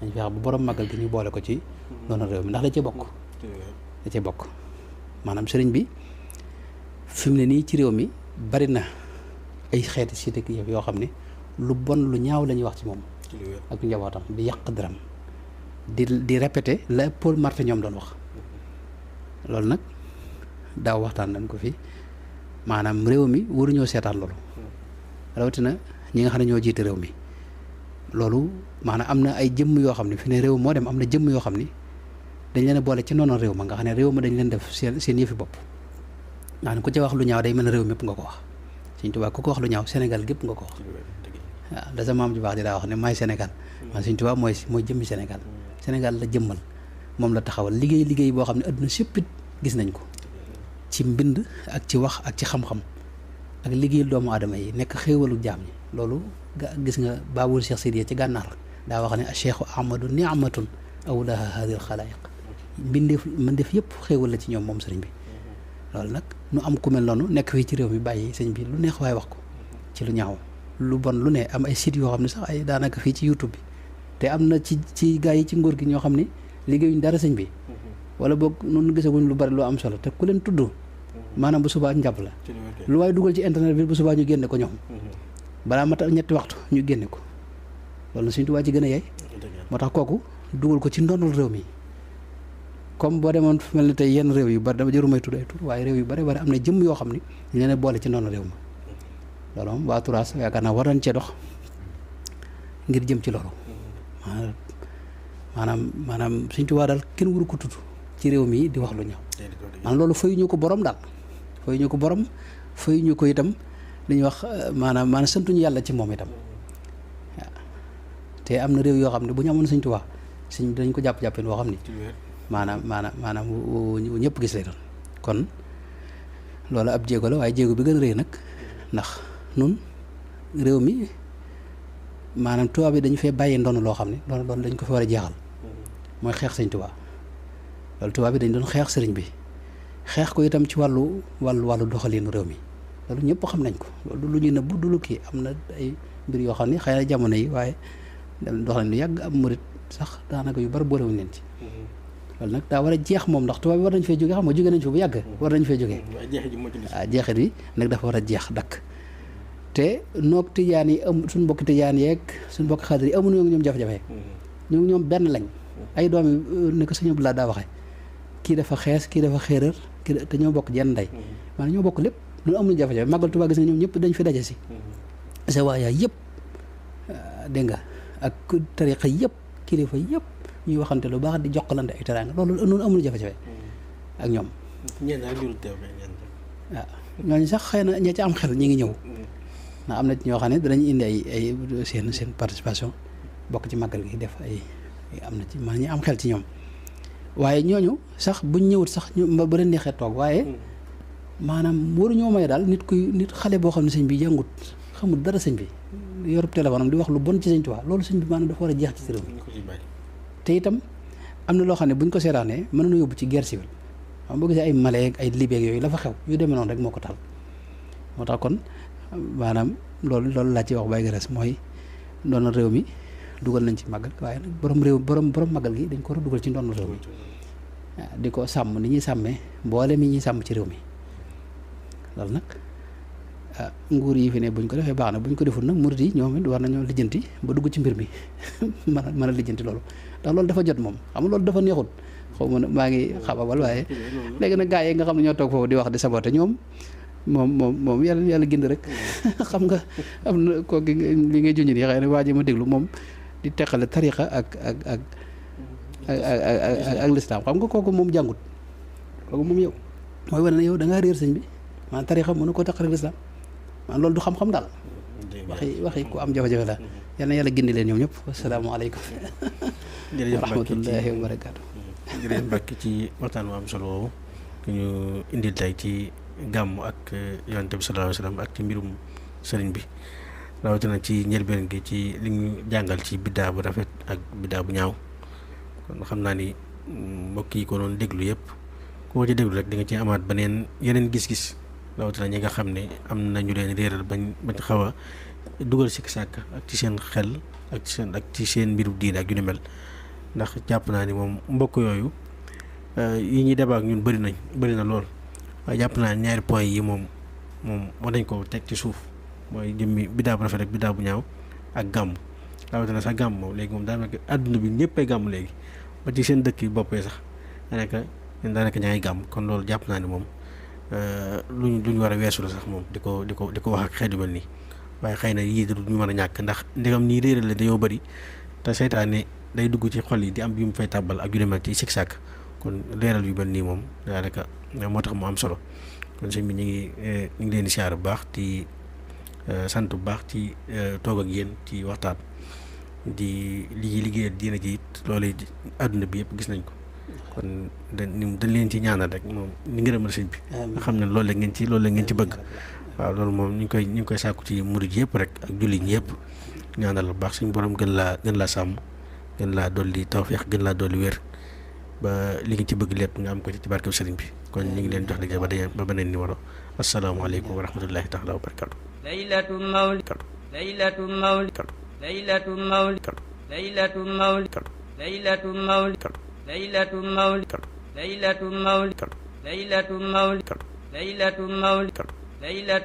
dañ feex bu borom màggal gi ñu boole ko ci ndonal réew mi ndax da cee bokk maanaam sëriñ bi fi mu ne nii ci réew mi bari na ay xeeti cité yoo xam ne lu bon lu ñaaw la ñuy wax ci moom ak njabootam di yàq dërëm di répété la Paul Marty ñoom doon wax loolu nag daaw waxtaan nañ ko fi maanaam réew mi waruñoo seetaan loolu rawatina ñi nga xam ne ñoo jiite réew mi loolu maanaam am na ay jëmm yoo xam ne fi ne réew moo dem am na jëmm yoo xam ni dañ leen a boole ci noonu réew ma nga xam ne réew ma dañ leen def seen yëfi bopp nga xam ne ku ca wax lu ñaaw day mel ne réew mépp nga ko wax Sëñ Tuubaa ku ko wax lu ñaaw Sénégal gépp nga ko wax waaw da sa maam ju baax di daa wax ne maay Sénégal man Sëñ Tuubaa mooy jëmmi Sénégal Sénégal la jëmmal moom la taxawal liggéey boo xam ne adduna séppit gis nañ ko ci mbind ak ci wax ak ci xam-xam ak liggéeyal doomu aadama yi nekk xéewalu jaam ñi loolu gis nga Baabul Cheikh Sidiya ci gànnaar daa wax ne Cheikhu Ahmadu ni'matun awlaha hadil xalaayiq mbindeef yëpp xéewal la ci ñoom moom sëriñ bi loolu nag nu am ku mel noonu nekk fii ci réew mi bàyyi sëñ bi lu neex waaye wax ko ci lu ñaaw lu bon lu ne am ay sites yoo xam ne sax ay daanaka fii ci YouTube bi te am na ci gaa yi ci nguur gi ñoo xam ne liggéeyuñ dara sëñ bi wala boog noonu gisaguñ lu bari lu am solo te ku leen tudd maanaam bu subaa njàpp la lu waaye dugal ci internet bi bu subaa ñu génne ko ñoom balaa mata ñetti waxtu ñu génne ko loolu Sëñ Tuubaa ci gën a yey moo tax kooku dugal ko ci ndonul réew mi comme boo demoon fu mel ni tey yenn réew yu bari dama jëru may tudd ay tur waaye réew yu bari bari am na jëmm yoo xam ne ñu leen a boole ci ndonul réew ma loolu moom waa Turaas yaakaar naa war nañ cee dox ngir jëm ci loolu maanaam Sëñ Tuubaa daal kenn waru ko tudd ci réew mi di wax lu ñaaw maanaam loolu fayuñu ko borom daal fayuñu ko borom fayuñu ko itam li ñuy wax maanaam santuñu yàlla ci moom itam waaw te am na réew yoo xam ne bu ñu amoon Sëñ Tuubaa sëñ dañ ko jàpp-jàppee boo xam ni maanaam ñëpp gis lay doon kon loolu ab jéego la waaye jéego bi gën a rëy nag ndax nun réew mi maanaam tubaab bi dañu fee bàyyee ndoonu loo xam ne loolu dañ ko fi war a jeexal mooy xeex Sëñ Tuubaa loolu tubaab bi dañ doon xeex sëriñ bi xeex ko itam ci wàllu doxaliinu réew mi loolu ñëpp xam nañ ko loolu lu ñuy nëbbu du lu kii am na ay mbir yoo xam ne xëy na jamono yi waaye dox nañ lu yàgg am murit sax daanaka yu bari boolewuñ leen ci loolu nag daa war a jeex moom ndax tubaab bi war nañ fee jóge xam nga jóge nañ fi bu yàgg war nañ fee jógee waaw jeexit bi nag dafa war a jeex dakk te noog tijaan yi suñ mbokki tijaan yeeg suñ mbokki xaadir yi amuñu ñoom jafe-jafe ñoom benn lañ ay doom yi ne ko sëñ Abdoulaye daa waxee kii dafa xees kii dafa xéeral kii te ñoo bokk jenn ndey maanaam ñoo bokk lépp loolu amuñu jafe-jafe màggal Tuubaa gis nga ñoom ñëpp dañ fi daje si sa waayaa yëpp dégg nga ak tariqa yëpp kilifa yëpp ñuy waxante lu baax di jokkalante ay teraanga loolu noonu amuñu jafe-jafe ak ñoom waaw ñooñu sax xëy na ña ci am xel ñi ngi ñëw ndax am na ci ñoo xam ne danañ indi ay seen participation bokk ci màggal gi def ay am na ci ma ñi am xel ci ñoom waaye ñooñu sax buñ ñëwut sax ñu ba leen neexee toog waaye maanaam waruñoo may daal nit xale boo xam ne sëñ bi jàngut xamul dara sëñ bi yorub téléphone am di wax lu bon ci Sëñ Tuubaa loolu sëñ bi maanaam dafa war a jeex ci réew mi te itam am na loo xam ne buñ ko seetaanee mën na yóbbu ci guerre civile xam boo gisee ay Mali ak ay Libye yooyu la fa xew yu demee noonu rek moo ko taal moo tax kon maanaam loolu laa ci wax bay gëres mooy doon réew mi dugal nañ ci màggal waaye nag borom màggal gi dañ ko war a dugal ci ndoonu réew mi waaw di ko sàmm ni ñuy sàmmee mboole mi ñuy sàmm ci réew mi loolu nag nguur yi fi ne buñ ko defee baax na buñ ko deful nag murid yi ñoom it war nañoo lijjanti ba dugg ci mbir mi mën a lijjanti loolu ndax loolu dafa jot moom xam nga loolu dafa neexut xaw ma maa ngi xababal waaye léegi nag gaa yi nga xam ne ñoo toog foofu di wax di saboté ñoom moom yàlla gind rek xam nga am na kooku li ngay junj nii xëy na waa ji ma déglu moom di teqale tariqa ak lislaam xam nga kooku moom jàngut kooku moom yow mooy wane ne yow da ngaa réer sëñ bi maanaam tariqa mënu ko teqale lislaam maanaam loolu du xam-xam daal waxi ku am jafe-jafe la yal na yàlla gindi leen ñoom ñëpp asalaamaaleykum wa rahmatullahi wa barakaatu jërëjëf Mbacke ci waxtaan wa am solo woowu ñu indil tey ci gàmm ak yonent bi sallallahu alayhi wa sallam ak ci mbirum sëriñ bi rawatina ci njëlbeen gi ci li ñu jàngal ci biddaa bu rafet ak biddaa bu ñaaw kon xam naa ni mbokk yi ko doon déglu yëpp koo ci déglu rek di nga ci amaat yeneen gis-gis rawatina ñi nga xam ne am na ñu leen réeral bañ xaw a dugal sikk sàkk ak ci seen xel ak ci seen mbiru diine ak yu ni mel ndax jàpp naa ni moom mbokk yooyu yi ñuy débat ak ñun bëri na lool waaye jàpp naa ñaari point yi moom war nañ ko teg ci suuf mooy jëmmi biddaa bu rafet ak biddaa bu ñaaw ak gàmm rawatina sax gàmm moom léegi moom daanaka àdduna bi ñëpp ay gàmm léegi ba ci seen dëkk yi boppee sax daanaka ñaay gàmm kon loolu jàpp naa ni moom luñ war a weesu la sax moom di ko wax ak xeet yu mel nii waaye xëy na yii du ñu mën a ñàkk ndax ndegam ñii réeral la dañoo bëri te seytaane day dugg ci xol yi di am yu mu fay tàbbal ak yu demee ci sik sàkk kon leeral yu mel nii moom daanaka moo tax mu am solo kon sëñ bi ñu ngi leen di siyaar bu baax di sant bu baax ci toog ak yéen ci waxtaan di liggéeyal diina ji it loolu àdduna bi yëpp gis nañ ko kon dañ leen ci ñaanal rek moom ni ngërëmal sëñ bi nga xam ne loolu la ngeen ci bëgg waaw loolu moom ñu ngi koy sàkku ci murid yëpp rek ak jullit ñi yëpp ñaanal bu baax suñu borom gën laa sàmm gën laa dolli tawfeex gën laa dolli wér ba li nga ci bëgg lépp nga am ko ci barkeb sëriñ bi kon ñu ngi leen jox liggéey ba beneen numéro asalaamaaleykum wa rahmatullahi taala wa barakaatu. ليلة مولد ليلة مولد ليلة مولد ليلة مولد ليلة مولد ليلة مولد ليلة